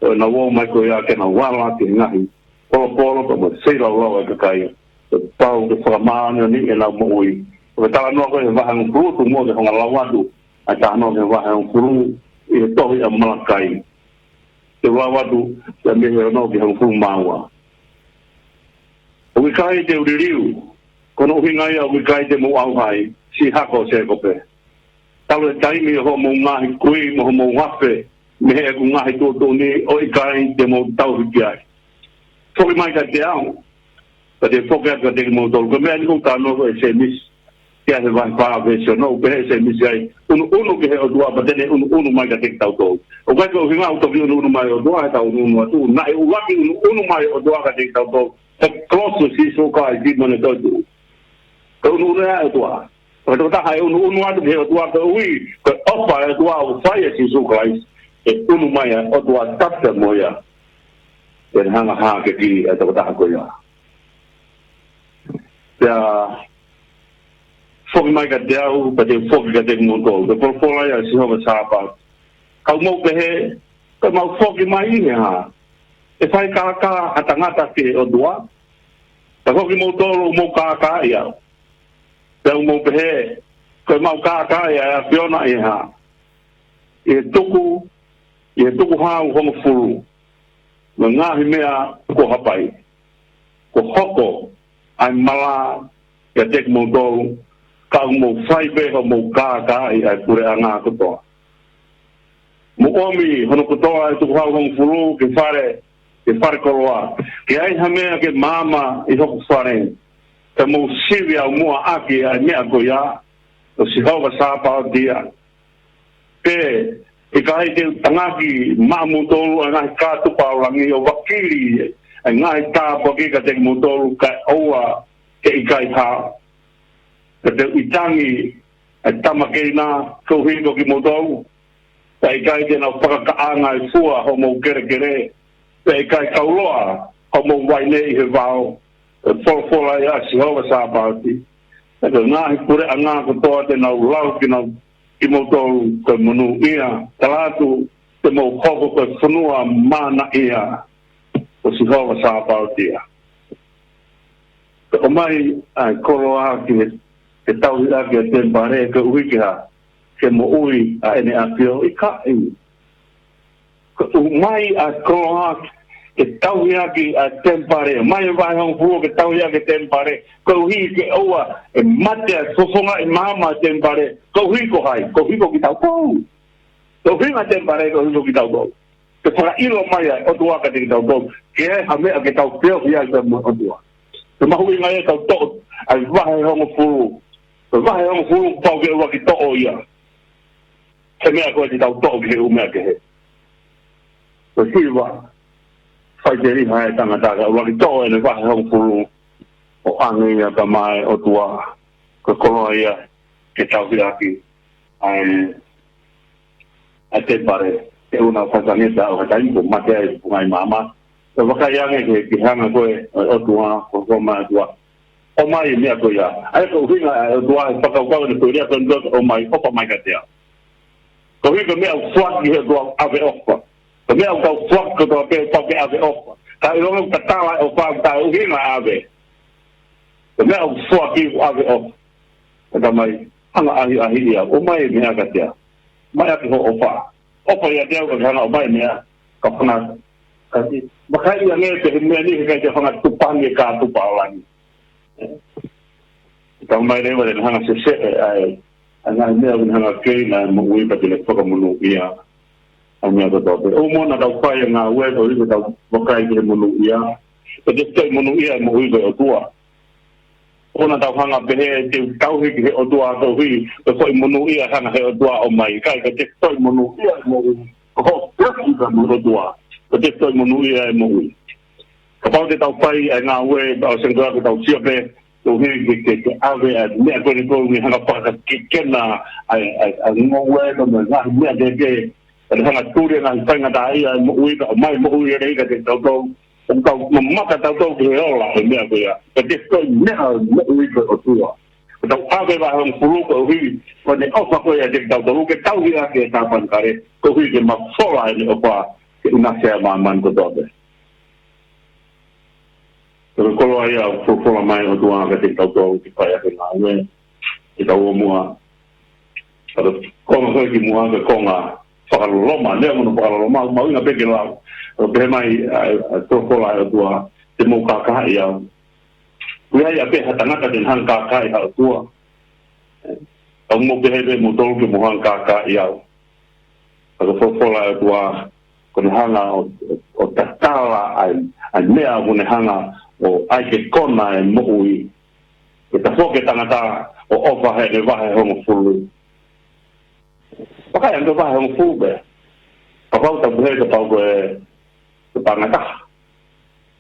ʻo ʻenau ō mai ko ia ke nau ala ki he ngaahi polopolo pea mo e feilaulau ʻa e kakai. Pea pau ke fakamāʻoniʻoniʻi ʻenau moʻui. Ko e talanoa ko ē he vahe hongofulu, tuku muʻa ke u hanga ʻo lau atu ʻa e talanoa ki he vahe hongofulu ʻi he tohi ʻa Malakai. Te u lau atu, pea mei he ono ki he hongofulu mā ua. ʻOku ʻikai te u liliu, ko hono ʻuhinga ia ʻoku ʻikai te mou ʻauha ai, siʻi hako ʻo Sēkope. Talu e taimi ʻo hoʻomou ngaahi kui mo hoʻomou afe mei heʻeku ngaahi tuʻutuʻuni, ʻoku ʻikai te mou tauhi ki ai. Foki mai kiate au, ka te u foki atu kiate kimoutolu. Ko e meʻa eni ʻoku talanoa ko ē ʻa Sēmisi. Ke ʻi ai he vahe fā veesi ono ʻoku pehē ʻe Sēmisi ai, ʻunuʻunu ki he ʻOtua pea te ne ʻunuʻunu mai kiate kitautolu. ʻOku ʻikai ko e ʻuhinga ʻoku toki ʻunuʻunu mai e ʻOtua heʻetau ʻunuʻunu atu, naʻe ʻuluaki ʻunuʻunu mai e ʻOtua kiate kitautolu he kolosi ʻo Sīsū Kalaisi mo ʻene toetuʻu. Ko e ʻunuʻunu ia ʻa e ʻOtua. Ko e tokotaha ʻe ʻunuʻunu atu ki he ʻOtua koeʻuhi ko e ʻofa ʻa e ʻOtua ʻoku fai ʻe Sīsū Kalaisi, ʻe ʻunu mai ʻa e ʻOtua ʻo tapu mo ia. Pea ne hanga ʻo hākeakiʻi ʻa e tokotaha ko ia. Pea foki mai kiate au, pea te u foki kiate kimoutolu. Ko e folofola ia ʻa Sihova Sāpaoti. Ka ʻoku mou pehē, ko ʻemau foki mai ʻi he hā? ʻE fai kākā ha tangata ki he ʻOtua? Ka ko kimoutolu ʻoku mou kākaaʻi au. Pea ʻoku mou pehē, ko ʻemau kākaaʻi ʻa e ʻAfiona ʻi he hā? ʻI he tuku, ʻi he tukuhau hongofulu, mo e ngaahi meʻa kuo hapai, kuo hoko ʻa e mala kiate kimoutolu, ka ʻoku mou fai pē hoʻomou kākaaʻi ʻa e puleʻanga kotoa. Mou ʻomi hono kotoa ʻa e tukuhau hongofulu ki he fale, ki he fale koloa, ke ʻi ai ha meʻa ke maama ʻi hoku fale, ka mou sivi au muʻa ʻaki ʻa e meʻa ko ia, ko Sihova Sāpaoti ia. Pea ʻikai te u tangaki maʻamoutolu ʻa e ngaahi kātupa ʻo langi, ʻo vakili ʻa e ngaahi tāpuaki kiate kimoutolu, kae ʻoua ke ʻikai hao. Ka te u ʻitangi ʻa e tama Keina koeʻuhi ko kimoutolu, pea ʻikai te nau fakakaʻanga ʻa e fua hoʻomou kelekele, pea ʻikai kauloa hoʻomou uaine ʻi he vao, ko e folofola ia ʻa Sihova Sāpaoti. Pea ko e ngaahi puleʻanga kotoa te nau lau kinau-, kimoutolu ko e monūʻia, tala atu te mou hoko ko e fonua manaia, ko Sihova Sāpaoti ia. Pea ʻomai ʻa e koloa ki he, ke tauhi ʻaki ʻa e temipale koeʻuhi ke hā? Ke moʻui ʻa ʻEne ʻAfio? ʻIkai. Ko e ʻomai ʻa e koloa ke tauhi ʻaki ʻa e temipale, ʻomai e vahe hongofulu ke tauhi ʻaki e temipale, koeʻuhi ke ʻoua ʻe mate ʻa e fofongaʻi maama ʻo e temipale, koeʻuhi ko hai? Koeʻuhi ko kitautolu. Ko e ʻuhinga e temipale koeʻuhi ko kitautolu. Ke fakaʻilo mai ʻa e ʻOtua kiate kitautolu, ke ʻi ai ha meʻa ke tau feohi ai pea mo e ʻOtua. Ko e mahuʻinga ia ʻetau toʻo ʻa e vahe hongofulu. Ko e vahe hongofulu kuo pau ke ʻuluaki toʻo ia. He meʻa ko ē te tau toʻo ki he ʻū meʻa kehe. Ko e siva, faʻiteliha ʻa e tangata ka ʻuluaki toʻo ʻene vahe hongofulu, ʻo ʻange ia ki he ʻOtua, ko e koloa ia ke tauhi ʻaki ʻa e, ʻa e temipale. He ʻoua naʻa fakangatangata ʻo ha taimi kuo mate ai e fofongaʻi maama. Pea vakai ange ki he, ki he hanga ko ē ʻa e ʻOtua, ko e folofola ʻa e ʻOtua, ʻomai e meʻa ko ia. ʻA ia ko e ʻuhinga ʻa e ʻOtua he fakakaukau ʻene ko e lea ko ē ʻoku ʻomai ʻofa mai kiate au. Koeʻuhi ko e meʻa ʻoku foaki ʻe he ʻOtua ʻave ʻofa. Ko e meʻa ʻoku tau foaki kotoa pē pau ke ʻave ʻofa. Ka ʻilonga ʻoku tatala e ʻofa, ʻoku taʻeʻuhinga e ʻave. Ko e meʻa ʻoku foaki ʻoku ʻave ʻofa. Ka Tamai, hanga ʻo ʻahiʻahiʻi au, ʻomai e meʻa kiate au. ʻOmai ʻaki hoʻo ʻofa. ʻOfa ʻiate au ka ke hanga ʻo ʻomai e meʻa, ka fanga, ka ki, vakai ange pē he meʻa ni he ʻikai te u hanga ʻo tupangi e kātupa ʻo langi. Tau mai leva te ne hanga ʻo seseʻe ʻa e, ʻa e ngaahi meʻa ʻoku ne hanga ʻo keina ʻa e moʻui pea te ne fakamonūʻia ʻa e meʻa kotoa pē. ʻOua muʻa naʻa tau fai e ngāue koeʻuhi ke tau vakai ki he monūʻia. Pea te toki monūʻia e moʻui ko e ʻOtua. ʻOua naʻa tau hanga ʻo pehē te u tauhi ki he ʻOtua koeʻuhi ko e foʻi monūʻia ʻe hanga ʻe he ʻOtua ʻo ʻomai. ʻIkai, ka te toki monūʻia e moʻui. Ko hoʻo feohi pea mo e ʻOtua, ka te toki monūʻia e moʻui. Kapau te tau fai ʻa e ngāue, pea ʻosi ange ko ia ke tau sio pē, koeʻuhi ke, ke, ke ʻave ʻa e meʻa ko eni ʻoku ne hanga ʻo fakakekena ʻa e, ʻa e, ʻa e ngoue, ka mo e ngaahi meʻa kehekehe, ka ne hanga ʻo tuli ʻa e ngaahi faingataʻaʻia ʻo e moʻui, kae ʻomai e moʻui lelei kiate kitautolu. ʻOku tau mamata tautolu ki he ola ʻo e meʻa ko ia, ka te toki meʻa ʻo e moʻui ko e ʻOtua. Ko ʻetau ʻave e vahe hongofulu koeʻuhi ko ʻene ʻofa ko ia kiate kitautolu, ke tauhi ʻaki e tāpanekale, koeʻuhi ke mafola ʻene ʻofa ke ʻinasi ai ʻa māmani kotoa pē. Ko e koloa ia ʻoku folofola mai e ʻOtua kiate kitautolu ke fai ʻaki e ngāue ʻi he taʻu ʻo muʻa. Ka ko e konga ko ē kimuʻa ko e konga fakaloloma, lea mo hono fakaloloma, mahuʻinga pē ke lau. ʻOku pehē mai ʻa e, ʻa e folofola ʻa e ʻOtua, te mou kākaaʻi au. ʻOku ʻi ai pē ha tangata te ne hanga ʻo kākaaʻi ha ʻOtua? ʻOku mou pehē pē moutolu ke mou hanga ʻo kākaaʻi au. Ka ko e folofola ʻa e ʻOtua, ko ʻene hanga ʻo, ʻo, ʻo tatala ʻa e, ʻa e meʻa ʻoku ne hanga ʻo ʻai ke kona e moʻui. ʻE tafoki e tangata ʻo ʻofa heʻene vahe hongofulu. Vakai ange vahe hongofulu pē. Kapau tau pehē kapau ko e, ko e paʻanga ʻe taha.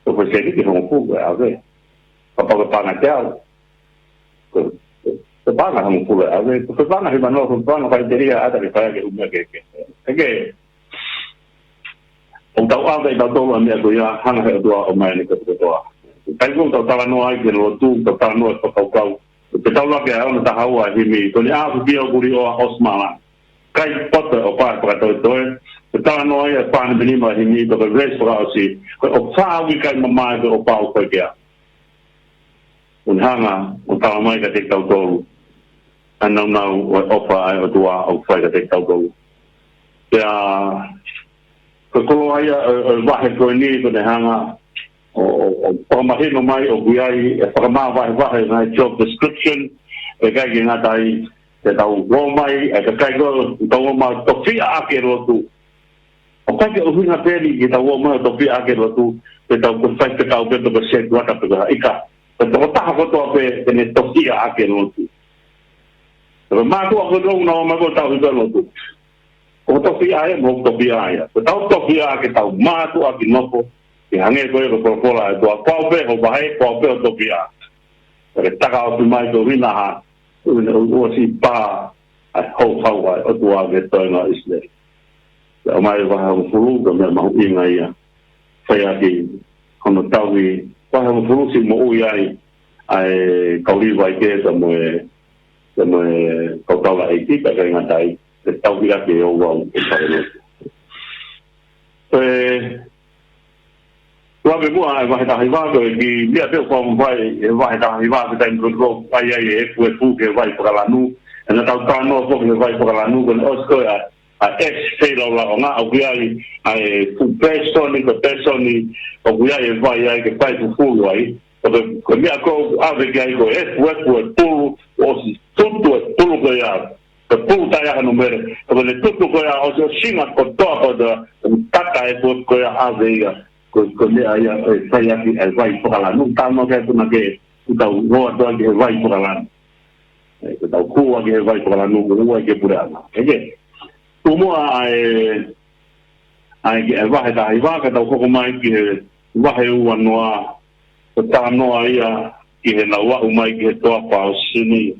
Ko e sēniti hongofulu ʻe ʻave. Kapau ko e paʻanga ʻe teau. Ko e, ko e paʻanga hongofulu ʻe ʻave. Ko e paʻanga hiva noa, ko e paʻanga faʻiteliha ʻata ke fai ʻaki e ʻū meʻa kehekehe. ʻE ke, ʻoku tau ʻave ʻe tautolu ʻa e meʻa ko ia, hanga he ʻOtua ʻo ʻomai ʻene kotokotoa. Kae ʻoku tau talanoa ai ki he lotu, tau talanoa he fakakaukau. Pea tau lave ki he ono taha ua himi, ko ʻene ʻafio ʻoku liʻoa ʻosi mālanga. Kai poto ʻo pā fakatoetoe, pea talanoa ia ʻe fā nimanima himi, pea ko e veesi fakaʻosi, ko e ʻofa ʻoku ʻikai mamae ko e ʻofa ʻoku fai ki ai. ʻOku ne hanga ʻo talamai kiate kitautolu ʻa e nāunau ʻo e ʻofa ʻa e ʻOtua ʻoku fai kiate kitautolu. Pea ko e koloa ia ʻo, ʻo e vahe ko eni, ko ʻene hanga ʻo, ʻo, ʻo fakamahino mai ʻoku ʻi ai e fakamāvahevahe ʻa e job description, ʻe ʻikai ke ngata ai, te tau ō mai, ʻa e kakai ko ē, tau ō mai ʻo tofiʻa ʻaki e lotu. ʻOku ʻikai ke ʻuhinga pē eni ke tau ō mai ʻo tofiʻa ʻaki e lotu, te tau ko e faifekau pē, pe ko e sētuata pe ko e hā, ʻikai. Ko e tokotaha kotoa pē te ne tofiʻa ʻaki e lotu. Ko e mātuʻa kotoa ʻoku nau ō mai ko e tauhi ko e lotu. Ko e tofiʻa ia, mo e tofiʻa ia. Ko ʻetau tofiʻa ke tau mātuʻaki nofo, ke hangē ko ia ko e folofola ʻa e ʻOtua, ko au pē hoʻo vahe, ko au pē hoʻo tofiʻa. Ka ke taka ʻosi mai ko e ʻuhinga ha, ʻuhinga ʻoku ʻosi pā ʻa e houhau ʻa e ʻOtua ki he toenga ʻo ʻIsileli. Pea ʻomai e vahe hongofulu, ko e meʻa mahuʻinga ia. Fai ʻaki hono tauhi, vahe hongofulu siʻi moʻui ai ʻa e kau Līvai ke ta mo e, ta mo e kau taulaʻeiki, pea ʻikai ngata ai, ke tauhi ʻaki e ouau ʻo e falelotu. Ko e, ua pē muʻa e vahe taha hiva, ko e kiʻi meʻa pē ʻoku fai e vahe taha hiva, ko e taimi ko ē ʻoku ʻi ai e efuefu ki he vai fakalanu, ʻe na tau talanoa foki ki he vai fakalanu, ko ʻene ʻosi ko ē ʻa, ʻa e S K lau lau ngā ʻoku ʻi ai ʻa e fuʻu pēsoni, ko e pēsoni ʻoku ʻi ai e vai ai ke fai fufulu ai, ko e, ko e meʻa ko ē ʻoku ʻave ki ai ko e efuefu e pulu, ʻosi tutu e pulu ko ia, ko e pulu taʻe ʻi ai ha nūmera, ko ʻene tutu ko ia ʻosi ʻosinga kotoa ko ia, ʻoku tata e ko, ko ia ʻave ia, ko, ko e meʻa ia ʻe fai ʻaki ʻa e vai fakalanu, tau noa ke tuna ke, ʻoku tau roa toa ki he vai fakalanu. ʻE, ko ʻetau kua ki he vai fakalanu, ko ua ki he puleʻanga. ʻE ke, tuʻu muʻa ʻa e, ʻa e ki he vahe taha hiva, ka tau hoko mai ki he vahe ua noa, ko e talanoa ia ki heʻenau aʻu mai ki he toafa ʻo Sini.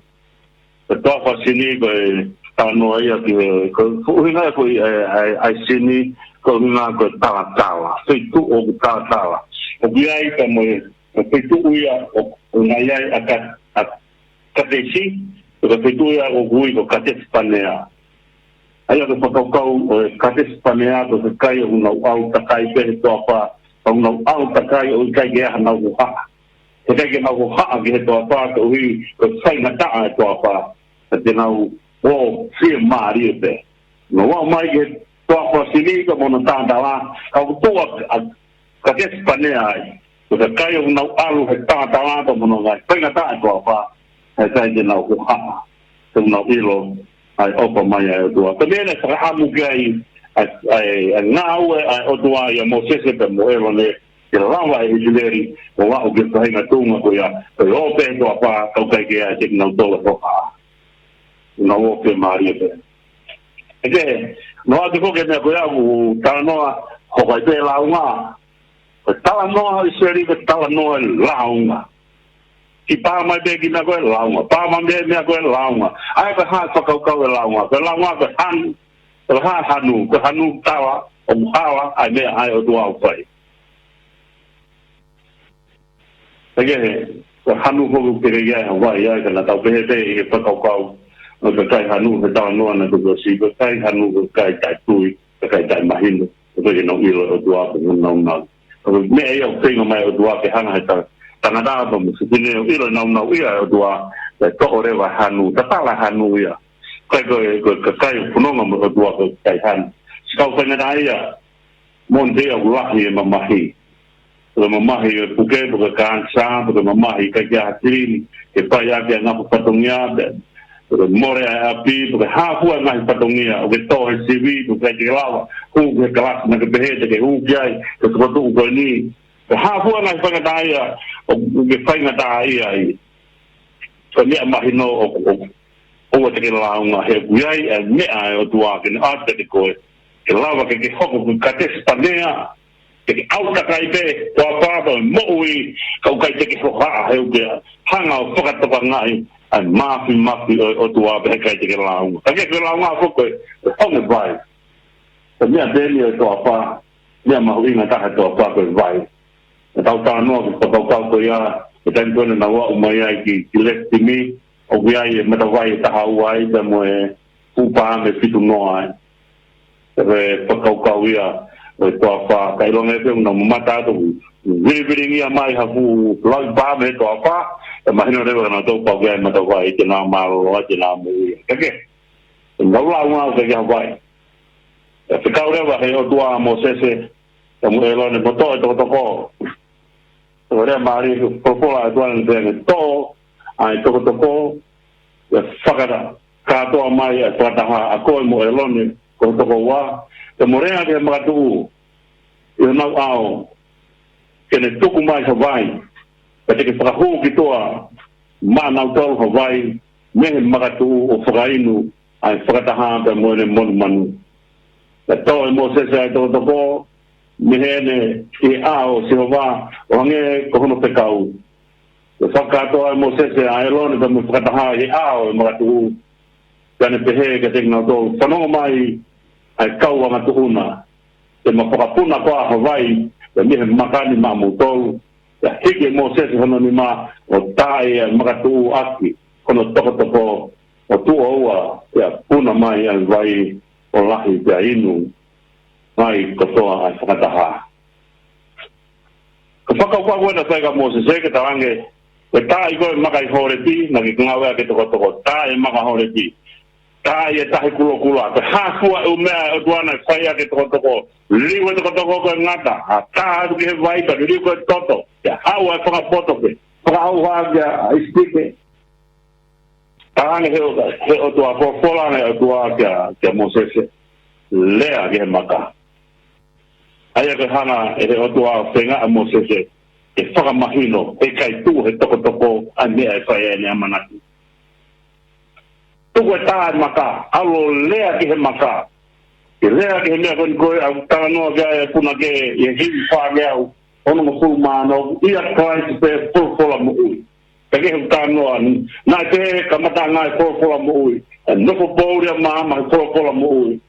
Ko e toafa Sini ko e talanoa ia ki he, ko e ʻuhinga ko e, ʻa e, ʻa e, ʻa e Sini, ko e ʻuhinga ko e talatala. Feituʻu ʻoku talatala. ʻOku ʻi ai ka mo e, ko e feituʻu ia ʻoku, ʻoku ʻi ai ʻa e ka, ʻa e Katesi, ko e feituʻu ia ʻoku ui ko Katesi Panea. ʻA ia ko e fakakaukau ʻo e Katesi Panea, ko e kakai ʻoku nau ʻalu takai pē he toafa, ʻoku nau ʻalu takai ʻo ʻikai ke ʻi ai hanau hohaʻa. He ʻikai ke nau hohaʻa ki he toafa, koeʻuhi ko e faingataʻa e toafa, ka te nau ō fiemālie pē. Nau aʻu mai ki he toafa Sini ka mo hono talatala, ka ʻoku tuʻu ʻa, ʻa Katesi Panea ai. Ko e kakai ʻoku nau ʻalu he talatala ka mo hono ngaahi faingataʻa e toafa, he ʻikai ke nau hohaʻa. Te nau ʻilo ʻa e ʻofa mai ʻa e ʻOtua. Ko e meʻa naʻe fakaʻamu ki ai ʻa e, ʻa e, ʻa e ngāue ʻa e ʻOtua ʻia Mōsese pea mo ʻĒlone, ke lava ʻe ʻIsileli ʻo aʻu ki he faʻahinga tuʻunga ko ia, ko e ō pē he toafa, ka ʻoku ʻikai ke ʻi ai kinautolu e hohaʻa. Nau ō fiemālie pē. ʻE ke, noa atu ko e meʻa ko ia ʻoku talanoa, hoko ai pē lāunga. Ko e talanoa ʻo ʻIsileli, ko e talanoa lāunga. Kiʻi pā mai pē kiʻi meʻa ko e lāunga. Pā mai pē meʻa ko e lāunga. ʻA ia ko e hā e fakakaukau e lāunga. Ko e lāunga ko e hanu. Ko e hā e hanu. Ko e hanu tala, ʻoku hala ʻa e meʻa ʻa e ʻOtua ʻoku fai. ʻE ke he, ko e hanu foki ʻoku teʻeki ai ha vai ai, ka naʻa tau pehē pē ʻi he fakakaukau, ʻo e kakai hanu he talanoa naʻe toki ʻosi, ko e kakai hanu ko e kakai taʻetui, kakai taʻemahino, ʻoku ʻikai ke nau ʻilo e ʻOtua pe ko honau nāunau. Ka ko e meʻa ia ʻoku feinga mai e ʻOtua ke hanga he ta-, tangata pea mo e fefine ʻo ʻilo e nāunau ia e ʻOtua, pea toʻo leva e hanu, tatala e hanu ia. Kae ko e, ko e kakai ʻoku fononga mo e ʻOtua ko e kakai hanu. Sio ki he faingataʻa ia, Mōnite ia ʻoku lahi e mamahi. Ko e mamahi e puke, ko e kanisā, ko e mamahi ʻikai ke ʻi ai ha kilini ke fai ʻaki e ngaahi fatongia, pe, pe ko e mole ʻa e ʻapi, pe ko e hā fua e ngaahi fatongia, ʻoku ke tō he sivi, pe ʻoku ʻikai ke lava, hū ki he kalasi naʻa ke pehē te ke hū ki ai, ko e tuʻu ko eni. Ko e hā fua e ngaahi faingataʻaʻia, ʻoku ke faingataʻaʻia ai. Ko e meʻa mahino ʻoku, ʻoku, ʻoua te ke lāunga he ʻoku ʻi ai e meʻa ʻa e ʻOtua ke ne ʻoatu kiate koe. Ke lava ke ke hoko ko e Katesi Panea, ke ke ʻauta kai pē, toafa pē ʻa e moʻui, ka ʻoku ʻikai te ke hohaʻa he ʻoku ke hanga ʻo fakatokangaʻi ʻa e māfimafi ʻo e ʻOtua pea heʻikai te ke lāunga. Ka ke ke lāunga foki ko e, ko e honge vai. Ko e meʻa pē eni ʻo e toafa, meʻa mahuʻinga taha ʻo e toafa ko e vai. Naʻa tau talanoa ki he fakakaukau ko ia, he taimi ko ē naʻa nau aʻu mai ai ki, ki Lake Sitimi, ʻoku ʻi ai e matavai ʻe taha ua ai, pea mo e fuʻu paame ʻe fitu noa ai. Pea ko e fakakaukau ia ʻo e toafa, ka ʻilonga ʻe pehē ʻoku nau mamata atu, vilivilingia mai ha fuʻu lauʻi paame he toafa, ʻe mahino leva ka nau tau pau ki ai e matavai, te nau mālōlō ai, te nau moʻui ai. Ka ke, nau lāunga ʻoku ʻikai ke ʻi ai ha vai. Pea fekau leva ʻe he ʻOtua ʻa Mōsese, pea mo ʻĒlone mo toʻo e tokotoko. Ko e lea mālie ʻoku folofola atu ai ʻa e ʻOtua naʻa ne toʻo ʻa e tokotoko, pea fakakātoa mai ʻa e fakataha ʻa koe mo ʻĒlone ko ho tokoua, pea mo lea ki he makatuʻu ʻi honau ʻao, ke ne tuku mai ha vai, pea te ke fakahū ki tuʻa maʻanautolu ha vai mei he makatuʻu ʻo fakainu ʻa e fakataha pea mo ʻene monumanu. Pea toʻo ʻe Mōsese ʻa e tokotoko mei heʻene ʻi he ʻao ʻo Sihova ʻo hangē ko hono fekau. Pea fakakātoa ʻe Mōsese ʻa ʻĒlone pea mo e fakataha ʻi he ʻao ʻo e makatuʻu. Pea ne pehē kiate kinautolu, fanongo mai ʻa e kau angatuʻu na, te ma fakapuna koā ha vai pea mei he maka ni maʻamoutolu? Pea hiki ʻe Mōsese hono nima ʻo taaʻi ʻa e makatuʻu ʻaki hono tokotoko, ʻo tuʻo ua pea puna mai ʻa e vai ʻo lahi pea inu mai kotoa ʻa e fakataha. Ko e fakakaukau ko ē naʻe fai kia Mōsese ke talaange, ko e taaʻi ko ē maka ʻi Holepi, naʻa ke ngāue ʻaki e tokotoko, taaʻi e maka Holepi. Taaʻi e tahi kulokula, ko e hā fua e ʻū meʻa ʻa e ʻOtua naʻe fai ʻaki e tokotoko, liliu e tokotoko ko e ngata, ʻa tā atu ki he vai, pea liliu ko e toto, pea haʻu ʻa e fanga poto ke fakaʻauha ʻaki ʻa ʻIsipite. Talaange he, he ʻOtua, folofola ange ʻe he ʻOtua kia, kia Mōsese, lea ki he maka. ʻA ia ko e hanga ʻe he ʻOtua ʻo feinga ʻa Mōsese ke fakamahino, heʻikai tuʻu he tokotoko ʻa e meʻa ʻe fai ai ʻene ʻamanaki. Tuku e tā e maka, ʻalu ʻo lea ki he maka. Ke lea ki he meʻa ko eni ko ē ʻoku talanoa ki ai e punake ʻi he hivi fā ngeau onongofulu mā ono, ʻia Kalaisi pē folofola moʻui. Pea ke he talanoa ni, naʻe pehē kamataʻanga e folofola moʻui, ʻe nofo pouli ʻa māmani he folofola moʻui.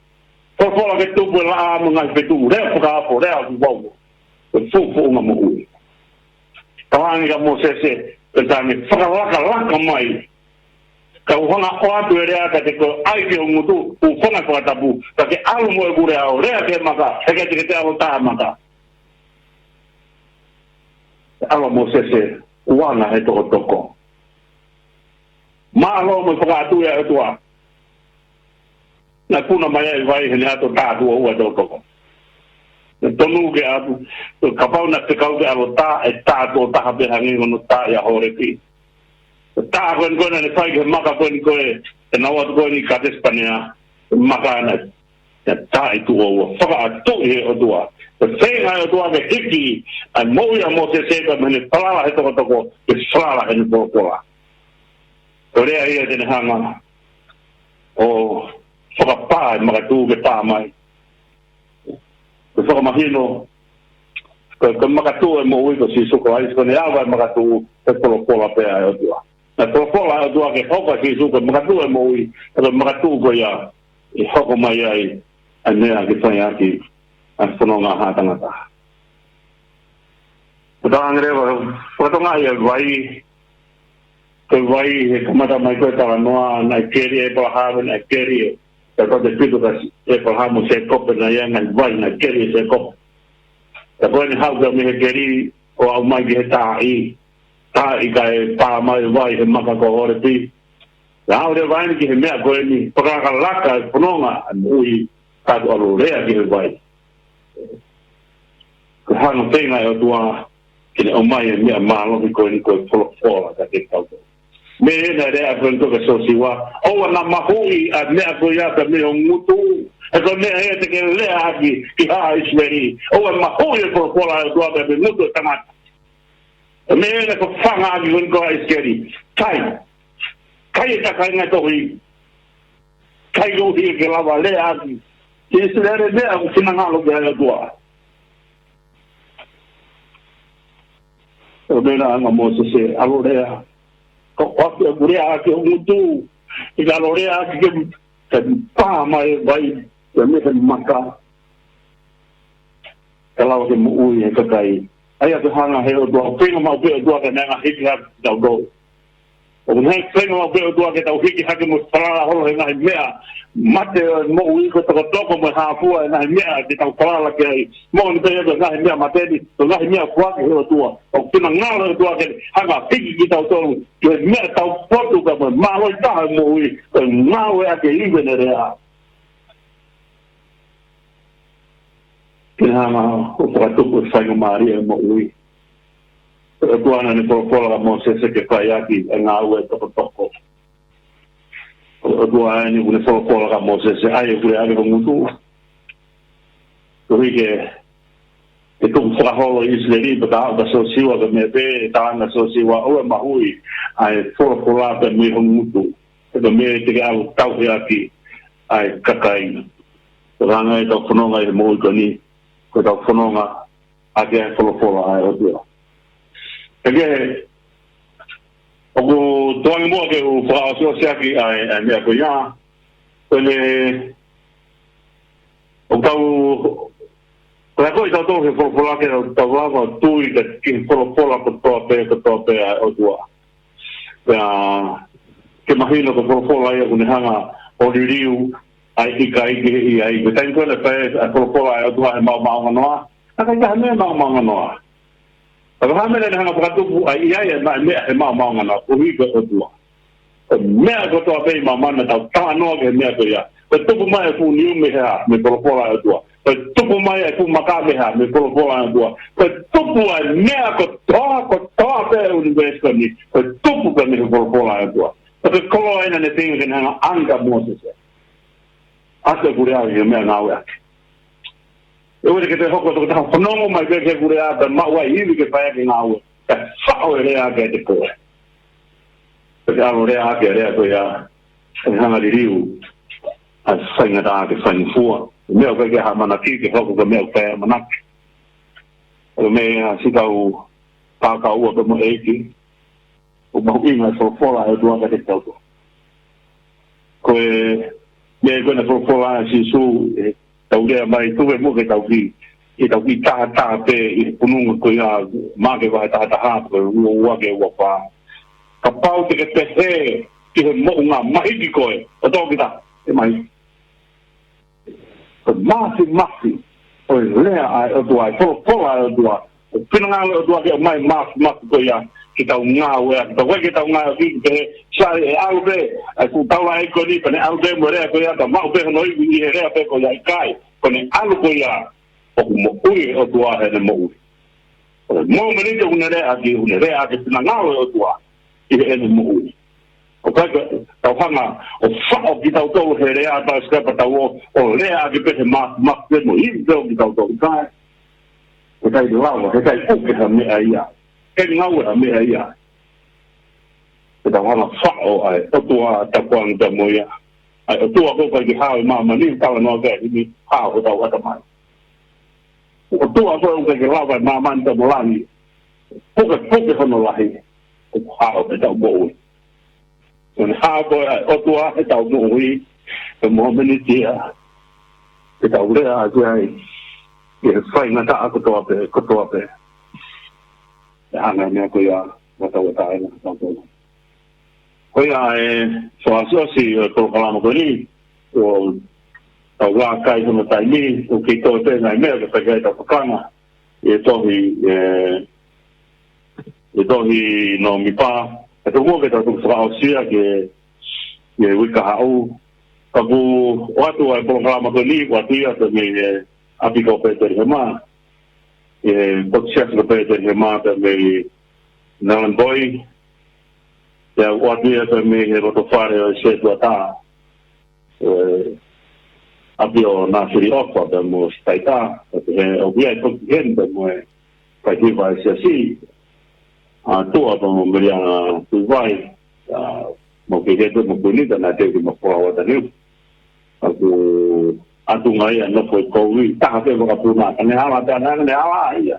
Folofola ke tupu e laʻā mo e ngaahi fetuʻu, lea fakaofo, lea ʻoku vau, ʻe fuʻu founga moʻui. Talaange kia Mōsese, pea talaange fakalakalaka mai. Ka u hanga ʻo ʻoatu e lea kiate koe, ʻai ki ho ngutu, u fanga fakatapu, ka ke ʻalu mo ʻeku lea ʻo lea ki he maka, heʻikai te ke toe ʻalu tā e maka. ʻAlu ʻa Mōsese, ʻuhinga he tokotoko. Mālō mo e fakaʻatuʻi ʻa e ʻOtua. Naʻe puna mai ai e vai heʻene ʻalu ʻo tā tuʻo ua e tokotoko. Naʻe tonu ke ʻalu, kapau naʻe fekau ke ʻalu tā, ʻe tā tuʻo taha pē hangē ko hono tā ʻia Holepi. Tā ko eni ko ē naʻa ne fai ki he maka ko eni ko ē, ʻenau ʻalu ko eni ki Katesi Panea, maka naʻe, naʻe taaʻi tuʻo ua, fakaʻatuʻi ʻe he ʻOtua. Pea feinga e ʻOtua ke hiki ʻa e moʻui ʻa Mōsese pea mo ʻene falala he tokotoko, ke falala heʻene folofola. Ko e lea ia te ne hanga ʻo fakapā e makatuʻu ke pā mai. Ke fakamahino, ko e, ko e makatuʻu e moʻui ko Sīsū Kalaisi, ko ʻene ava e makatuʻu he folofola pē ʻa e ʻOtua. Naʻe folofola e ʻOtua ke hoko ʻa Sīsū ko e makatuʻu e moʻui, ko e makatuʻu ko ia ʻe hoko mai ai ʻa e meʻa ke fai ʻaki ʻa e fononga ʻa e tangata. Ko e talaange leva, fakatokangaʻi e vai, ko e vai he kamata mai ko ē talanoa, naʻe keli ʻe ʻĒpalahame, naʻe keli ʻe, ka ko e tefito kia ʻĒpalahame mo Sēkope, naʻe ʻi ai e ngaahi vai naʻe keli ʻe Sēkope. Ka ko eni haʻu pē mei he keli ʻo aʻu mai ki he taaʻi, taaʻi kae pā mai e vai he maka ko Holepi. Naʻa aʻu leva eni ki he meʻa ko eni, fakalakalaka e fononga ʻa e moʻui, ka tuʻu ʻalu ʻo lea ki he vai. Ko e hanga feinga e ʻOtua ke ne ʻomai e meʻa mālohi ko eni ko e folofola kiate kitautolu. Meʻa naʻe lea ko eni ko ē kia Sōsiua, ʻoua naʻa mahuʻi ʻa e meʻa ko ia pea mei ho ngutu, he ko e meʻa ia te ke lea ʻaki ki haʻa ʻIsileli. ʻOua mahuʻi e folofola ʻa e ʻOtua pea mei he ngutu ʻo e tangata. Meʻa naʻe fafanga ʻaki ko eni ko ē ʻa ʻIsikeli. Kai, ʻe ka kai ngai tohi. Kai koeʻuhi ke lava leaʻaki ʻe ʻIsileli e meʻa ʻoku finangalo ki ai e ʻOtua. ʻO meʻa naʻe ʻalu ai ʻa Mōsese, ʻalu ʻo lea. Ko ʻoku ʻalu ʻo leaʻaki hoʻo ngutu. ʻIkai ʻalu ʻo leaʻaki ke, ke pā mai e vai, ke meʻa he maka. Ke lava ke moʻui e kakai. ʻA ia ke hanga he ʻOtua, feinga maʻu pē ʻOtua ke ne hanga hiki hake kitautolu. ʻOku ne feinga maʻu pē ʻOtua ke tau hiki hake mo falala holo he ngaahi meʻa mate ʻo e moʻui, ko e tokotoko mo e hā fua e ngaahi meʻa ke tau falala ki ai. Moʻoni pē ia ko e ngaahi meʻa mate ni, ko e ngaahi meʻa foaki he ʻOtua. ʻOku finangalo e ʻOtua ke hanga hiki kitautolu ki he meʻa taupotu ka mo e mālohi taha e moʻui, ko e ngāueʻaki e ivi ʻene lea. Ke hanga ʻo fakatupu e faingamālie e moʻui. Ko e ʻOtua naʻa ne folofola kia Mōsese ke fai ʻaki e ngāue tokotoko. Ko e ʻOtua eni ʻoku ne folofola kia Mōsese, ʻai ʻo leaʻaki hoʻo ngutu. Koeʻuhi ke, ke tuku fakaholo ʻi ʻIsileli, pea ka ʻalu kia Sosiua, ka meʻa pē, tā ange kia Sosiua, ʻoua ʻe mahuʻi ʻa e folofola pē mei ho ngutu. Pea meʻa te ke ʻalu ʻo tauhi ʻaki ʻa e kakai. Ko e anga ʻetau fononga ʻi he moʻui ko eni, ko ʻetau fononga ʻaki ʻa e folofola ʻa e ʻOtua. Pea ke, ʻoku ou tuku ange muʻa ke u fakaʻosiʻosi ʻaki ʻa e, ʻa e meʻa ko ia. Ko ʻene, ʻoku tau, ko e ako ʻi tautolu he folofola ke tau, tau lava ʻo tui ka ki he folofola kotoa pē, kotoa pē ʻa e ʻOtua. Pea, ke mahino ko e folofola ia ʻoku ne hanga ʻo liliu ʻa e ʻikai ki he ʻiai. Ko e taimi ko ē naʻe fai ai ʻa e folofola ʻa e ʻOtua he maomaonganoa, naʻe ʻikai ke ʻi ai ha meʻa maomaonganoa. Ka ko e hā e meʻa naʻa ne hanga ʻo fakatupu ai ʻa e, ʻa e meʻa he maomaonganoa, koeʻuhi ko e ʻOtua. Ko e meʻa kotoa pē ʻi māmani naʻa tau talanoa ki he meʻa ko ia. Ko e tupu mai e fuʻu niu mei he hā, mei he folofola ʻa e ʻOtua. Ko e tupu mai e fuʻu maka mei he hā, mei he folofola ʻa e ʻOtua. Ko e tupu ʻa e meʻa kotoa, kotoa pē ʻi he ʻunivēsi ko eni, ko e tupu pē mei he folofola ʻa e ʻOtua. Ko e koloa ena naʻe feinga ke ne hanga ʻo ʻange kia Mōsese. ʻAlu ʻo leaʻaki e meʻa ngāueʻaki. ʻE ʻoua te ke toe hoko ko e tokotaha fanongo mai pē ki heʻeku lea pea maʻu ai e ivi ke fai ʻaki e ngāue. Kae faʻo e lea ʻaki ʻiate koe. Pea ke ʻalu ʻo leaʻaki e lea ko ia, ke hanga ʻo liliu ʻa e faingataʻa ke faingofua. Meʻa ʻoku ʻikai ke ʻi ai ha ʻamanaki, ke hoko ko e meʻa ʻoku ʻikai ʻamanaki. Ko e meʻa ia siʻi kau, kau, kau ua pē mo e ʻEiki. ʻOku mahuʻinga e folofola ʻa e ʻOtua kiate kitautolu. Ko e meʻa ko ē naʻe folofola ai ʻa Sīsū, ʻe tau lea mai, tuku muʻa ke tau kiʻi, ke tau kiʻi tahataha pē ʻi he pununga ko ia, Maʻake vahe taha taha, ko e ua ua ki he ua fā. Kapau te ke pehē ki he moʻunga, mahiki koe, ʻo toki taha, ʻe mai. Ko e māfimafi ʻo e lea ʻa e ʻOtua, ʻa e folofola ʻa e ʻOtua. ʻOku finangalo e ʻOtua ke ʻomai e māfimafi ko ia ke tau ngāueʻaki, ke tau, ke tau ngāueʻaki, ke pehē, sai, ʻe ʻalu pē ʻa e fuʻu taulaʻeiki ko eni, pea ne ʻalu pē mo e lea ko ia, pea maʻu pē hono ivi ʻi he lea pē ko ia, ʻikai. Ko ʻene ʻalu ko ia, ʻoku moʻui e ʻOtua heʻene moʻui. Ko e mōmeniti ʻoku ne leaʻaki, ʻoku ne leaʻaki e finangalo e ʻOtua ʻi heʻene moʻui. ʻOku ʻikai ke tau hanga ʻo faʻo kitautolu he lea ʻa e taʻu sikepa tau ō, ʻo leaʻaki pē he mā-, māfimafi pē mo e ivi pē ʻo kitautolu, ʻikai. Heʻikai lava, heʻikai puke ha meʻa ia. ʻIkai ngāue ha meʻa ia. Ke tau hanga ʻo faʻo ʻa e ʻOtua, tapu ange pē mo ia. ʻA e ʻOtua ko ē ʻikai ke hao ʻi māmani, talanoa ki ai ʻi heni, hao hotau ʻatamai. ʻOtua ko ē ʻoku ʻikai ke lava ʻe māmani pea mo langi. Pukepuke hono lahi, ʻoku hao ʻetau moʻui. Ko ʻene hao ko ē ʻa e ʻOtua heʻetau moʻui, he mōmeniti ia, ke tau leaʻaki ai ʻi he faingataʻa kotoa pē, kotoa pē. ʻE hanga ʻe he meʻa ko ia ʻo tauʻatāina kitautolu. Ko ia e fakaʻosiʻosi ʻo e polokalama ko eni, ʻoku tau laka ai hono taimi, ʻoku kei toe pē ngaahi meʻa ke fai ki ai ʻetau tokanga ʻi he tohi, ē, ʻi he tohi Nōmipa. Kae tomuʻa ke tau toki fakaʻosi ia ki he, ki he uike kahaʻu. Ka ʻoku ʻoatu ʻa e polokalama ko eni, ʻoatu ia pē mei he ʻapi ko Petelihema, ʻi he potu siasi ko Petelihema pē mei Nalamboi, pea ʻoatu ia pē mei he loto fale ʻo e setuata, ē, ʻapi ʻo Nāsili ʻOfa pea mo Sitaita, pea ʻoku ʻi ai e potu heni pea mo e faihiva ʻa e siasi, ʻa Tua pea mo Meliana Tuivai, ʻa, mo Ke ke te mo kuni ta na te ke mo kua wata niu. ʻOku ʻatu ngai ʻa nofo ʻi kovi, taha pē mo ka puna, ka ne hala te ana, ka ne hala ia.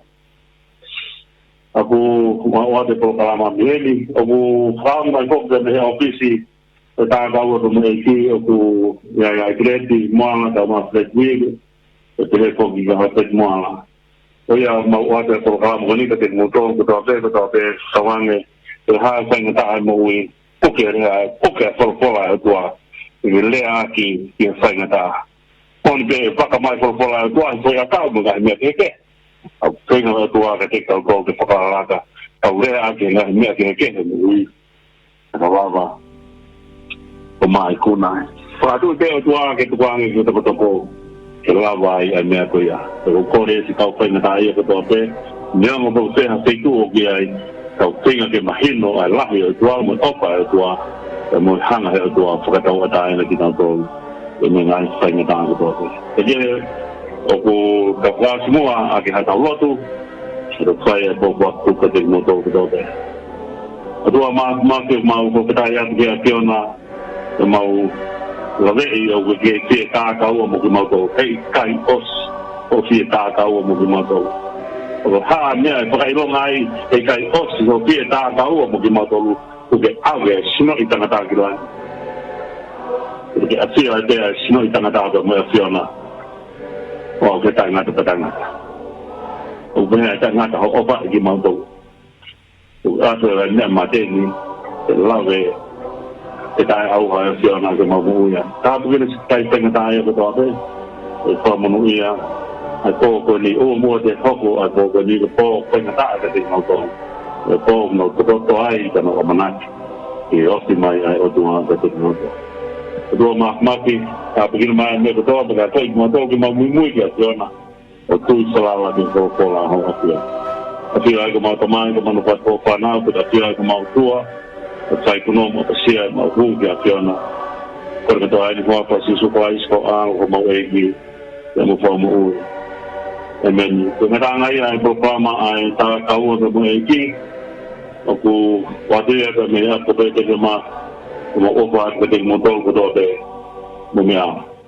ʻOku ma ua te polokalama miheni, ʻoku fakaongo mai foki pē mei he ʻōfisi, ʻo e tākau atu mo e ʻEiki, ʻoku ia ia Greti, Moana, tau ma Fred Wig, ʻo te he foki ka Fred Moana. ʻO ia mau ua te polokalama ko eni ka te mo tō, ko tō pē, ko tō pē, kawange, ʻe ha faingataʻa moʻui, puke lea, puke folofola ʻa e ʻOtua, ʻe lea ʻaki, ʻi he faingataʻa. Ko eni pē, faka mai folofola ʻa e ʻOtua, ʻi he faingataʻa, mo e ngaahi meʻa kehekehe. ʻA e feinga ʻa e ʻOtua ka te kau tō ke fakalaka, kau lea ʻaki, ngaahi meʻa kehekehe, moʻui. Ka vava. Ko mai kuna. Fakatu te ʻOtua ke tukuange ki tokotoko. Ke lava ai ʻa e meʻa ko ia. Ko e kole si kau faingataʻa ia kotoa pē. Neongo pau pē ha feituʻu ʻoku ʻi ai. Kau feinga ke mahino ʻa e lahi ʻa e ʻOtua mo e ʻofa ʻa e ʻOtua. ʻE mo e hanga he ʻOtua fakatauʻatāina kinautolu. ʻE mo e ngaahi faingataʻa kotoa pē. ʻE ke ʻoku ka fakaasi muʻa ʻa ke hatau lotu. ʻE fai e pōpoaki tuku kiate kimoutolu kotoa pē. ʻOtua mā, mā ke mau ko ke tai atu ki a Fiona. ʻE mau laveʻi ʻoku ke fie tākaua mo kimautolu. Heʻikai ʻosi, ʻosi e tākaua mo kimautolu. ʻOku ha meʻa ʻe fakaʻilonga ai, heʻikai ʻosi, ʻoku fie tākaua mo kimautolu. ʻOku ke ʻave, sino ʻi tangata ki langi. ʻOku ke ʻafio ai pea, sino ʻi tangata pea mo e Fiona. ʻOku ke taʻengata pea taʻengata. ʻOku pehē ʻe taʻengata hoʻo ʻofa ʻi kimautolu. ʻOku ʻafe ʻa e meʻa mate ni, ʻe lave, ʻe taʻeʻauha ʻa e Fiona ke mau moʻui ai. Tāpuekina siʻi kau faingataʻa ia kotoa pē. ʻE fakamonūʻia, ʻa e pō ko eni, ʻoua muʻa te hoko, ʻa e pō ko eni, ko e pō faingataʻa kiate kimautolu. ʻE pō mau tokoto ai, ka mau ʻamanaki. ʻE ofi mai ʻa e ʻOtua kiate kimautolu. ʻOtua māfimafi, tāpuekina mai ʻa e meʻa kotoa, pea ka ko kimautolu ke mau muimui kia Fiona. ʻO tui falala ki he folofola ʻa hoʻo ʻafio. ʻAfio ai ko mau Tamai, ko mau fatu fānau, pea ʻafio ai ko mau ʻOtua. ʻO fai kuno mo ʻapasia ʻemau hū kia Fiona. Kole kotoa eni ʻi he huafa ʻo Sīsū Kalaisi ko homau ʻEiki, pea mo homau Fakamoʻui. ʻĒmeni. Ko e ngataʻanga ia ʻa e polokalama ʻa e Tākaua pea mo e ʻEiki. ʻOku ʻoatu ia pē mei he ʻapi ko Pēteli ʻa e Mā, ko mau ʻofa atu kiate kimoutolu kotoa pē. Mou meʻa ā.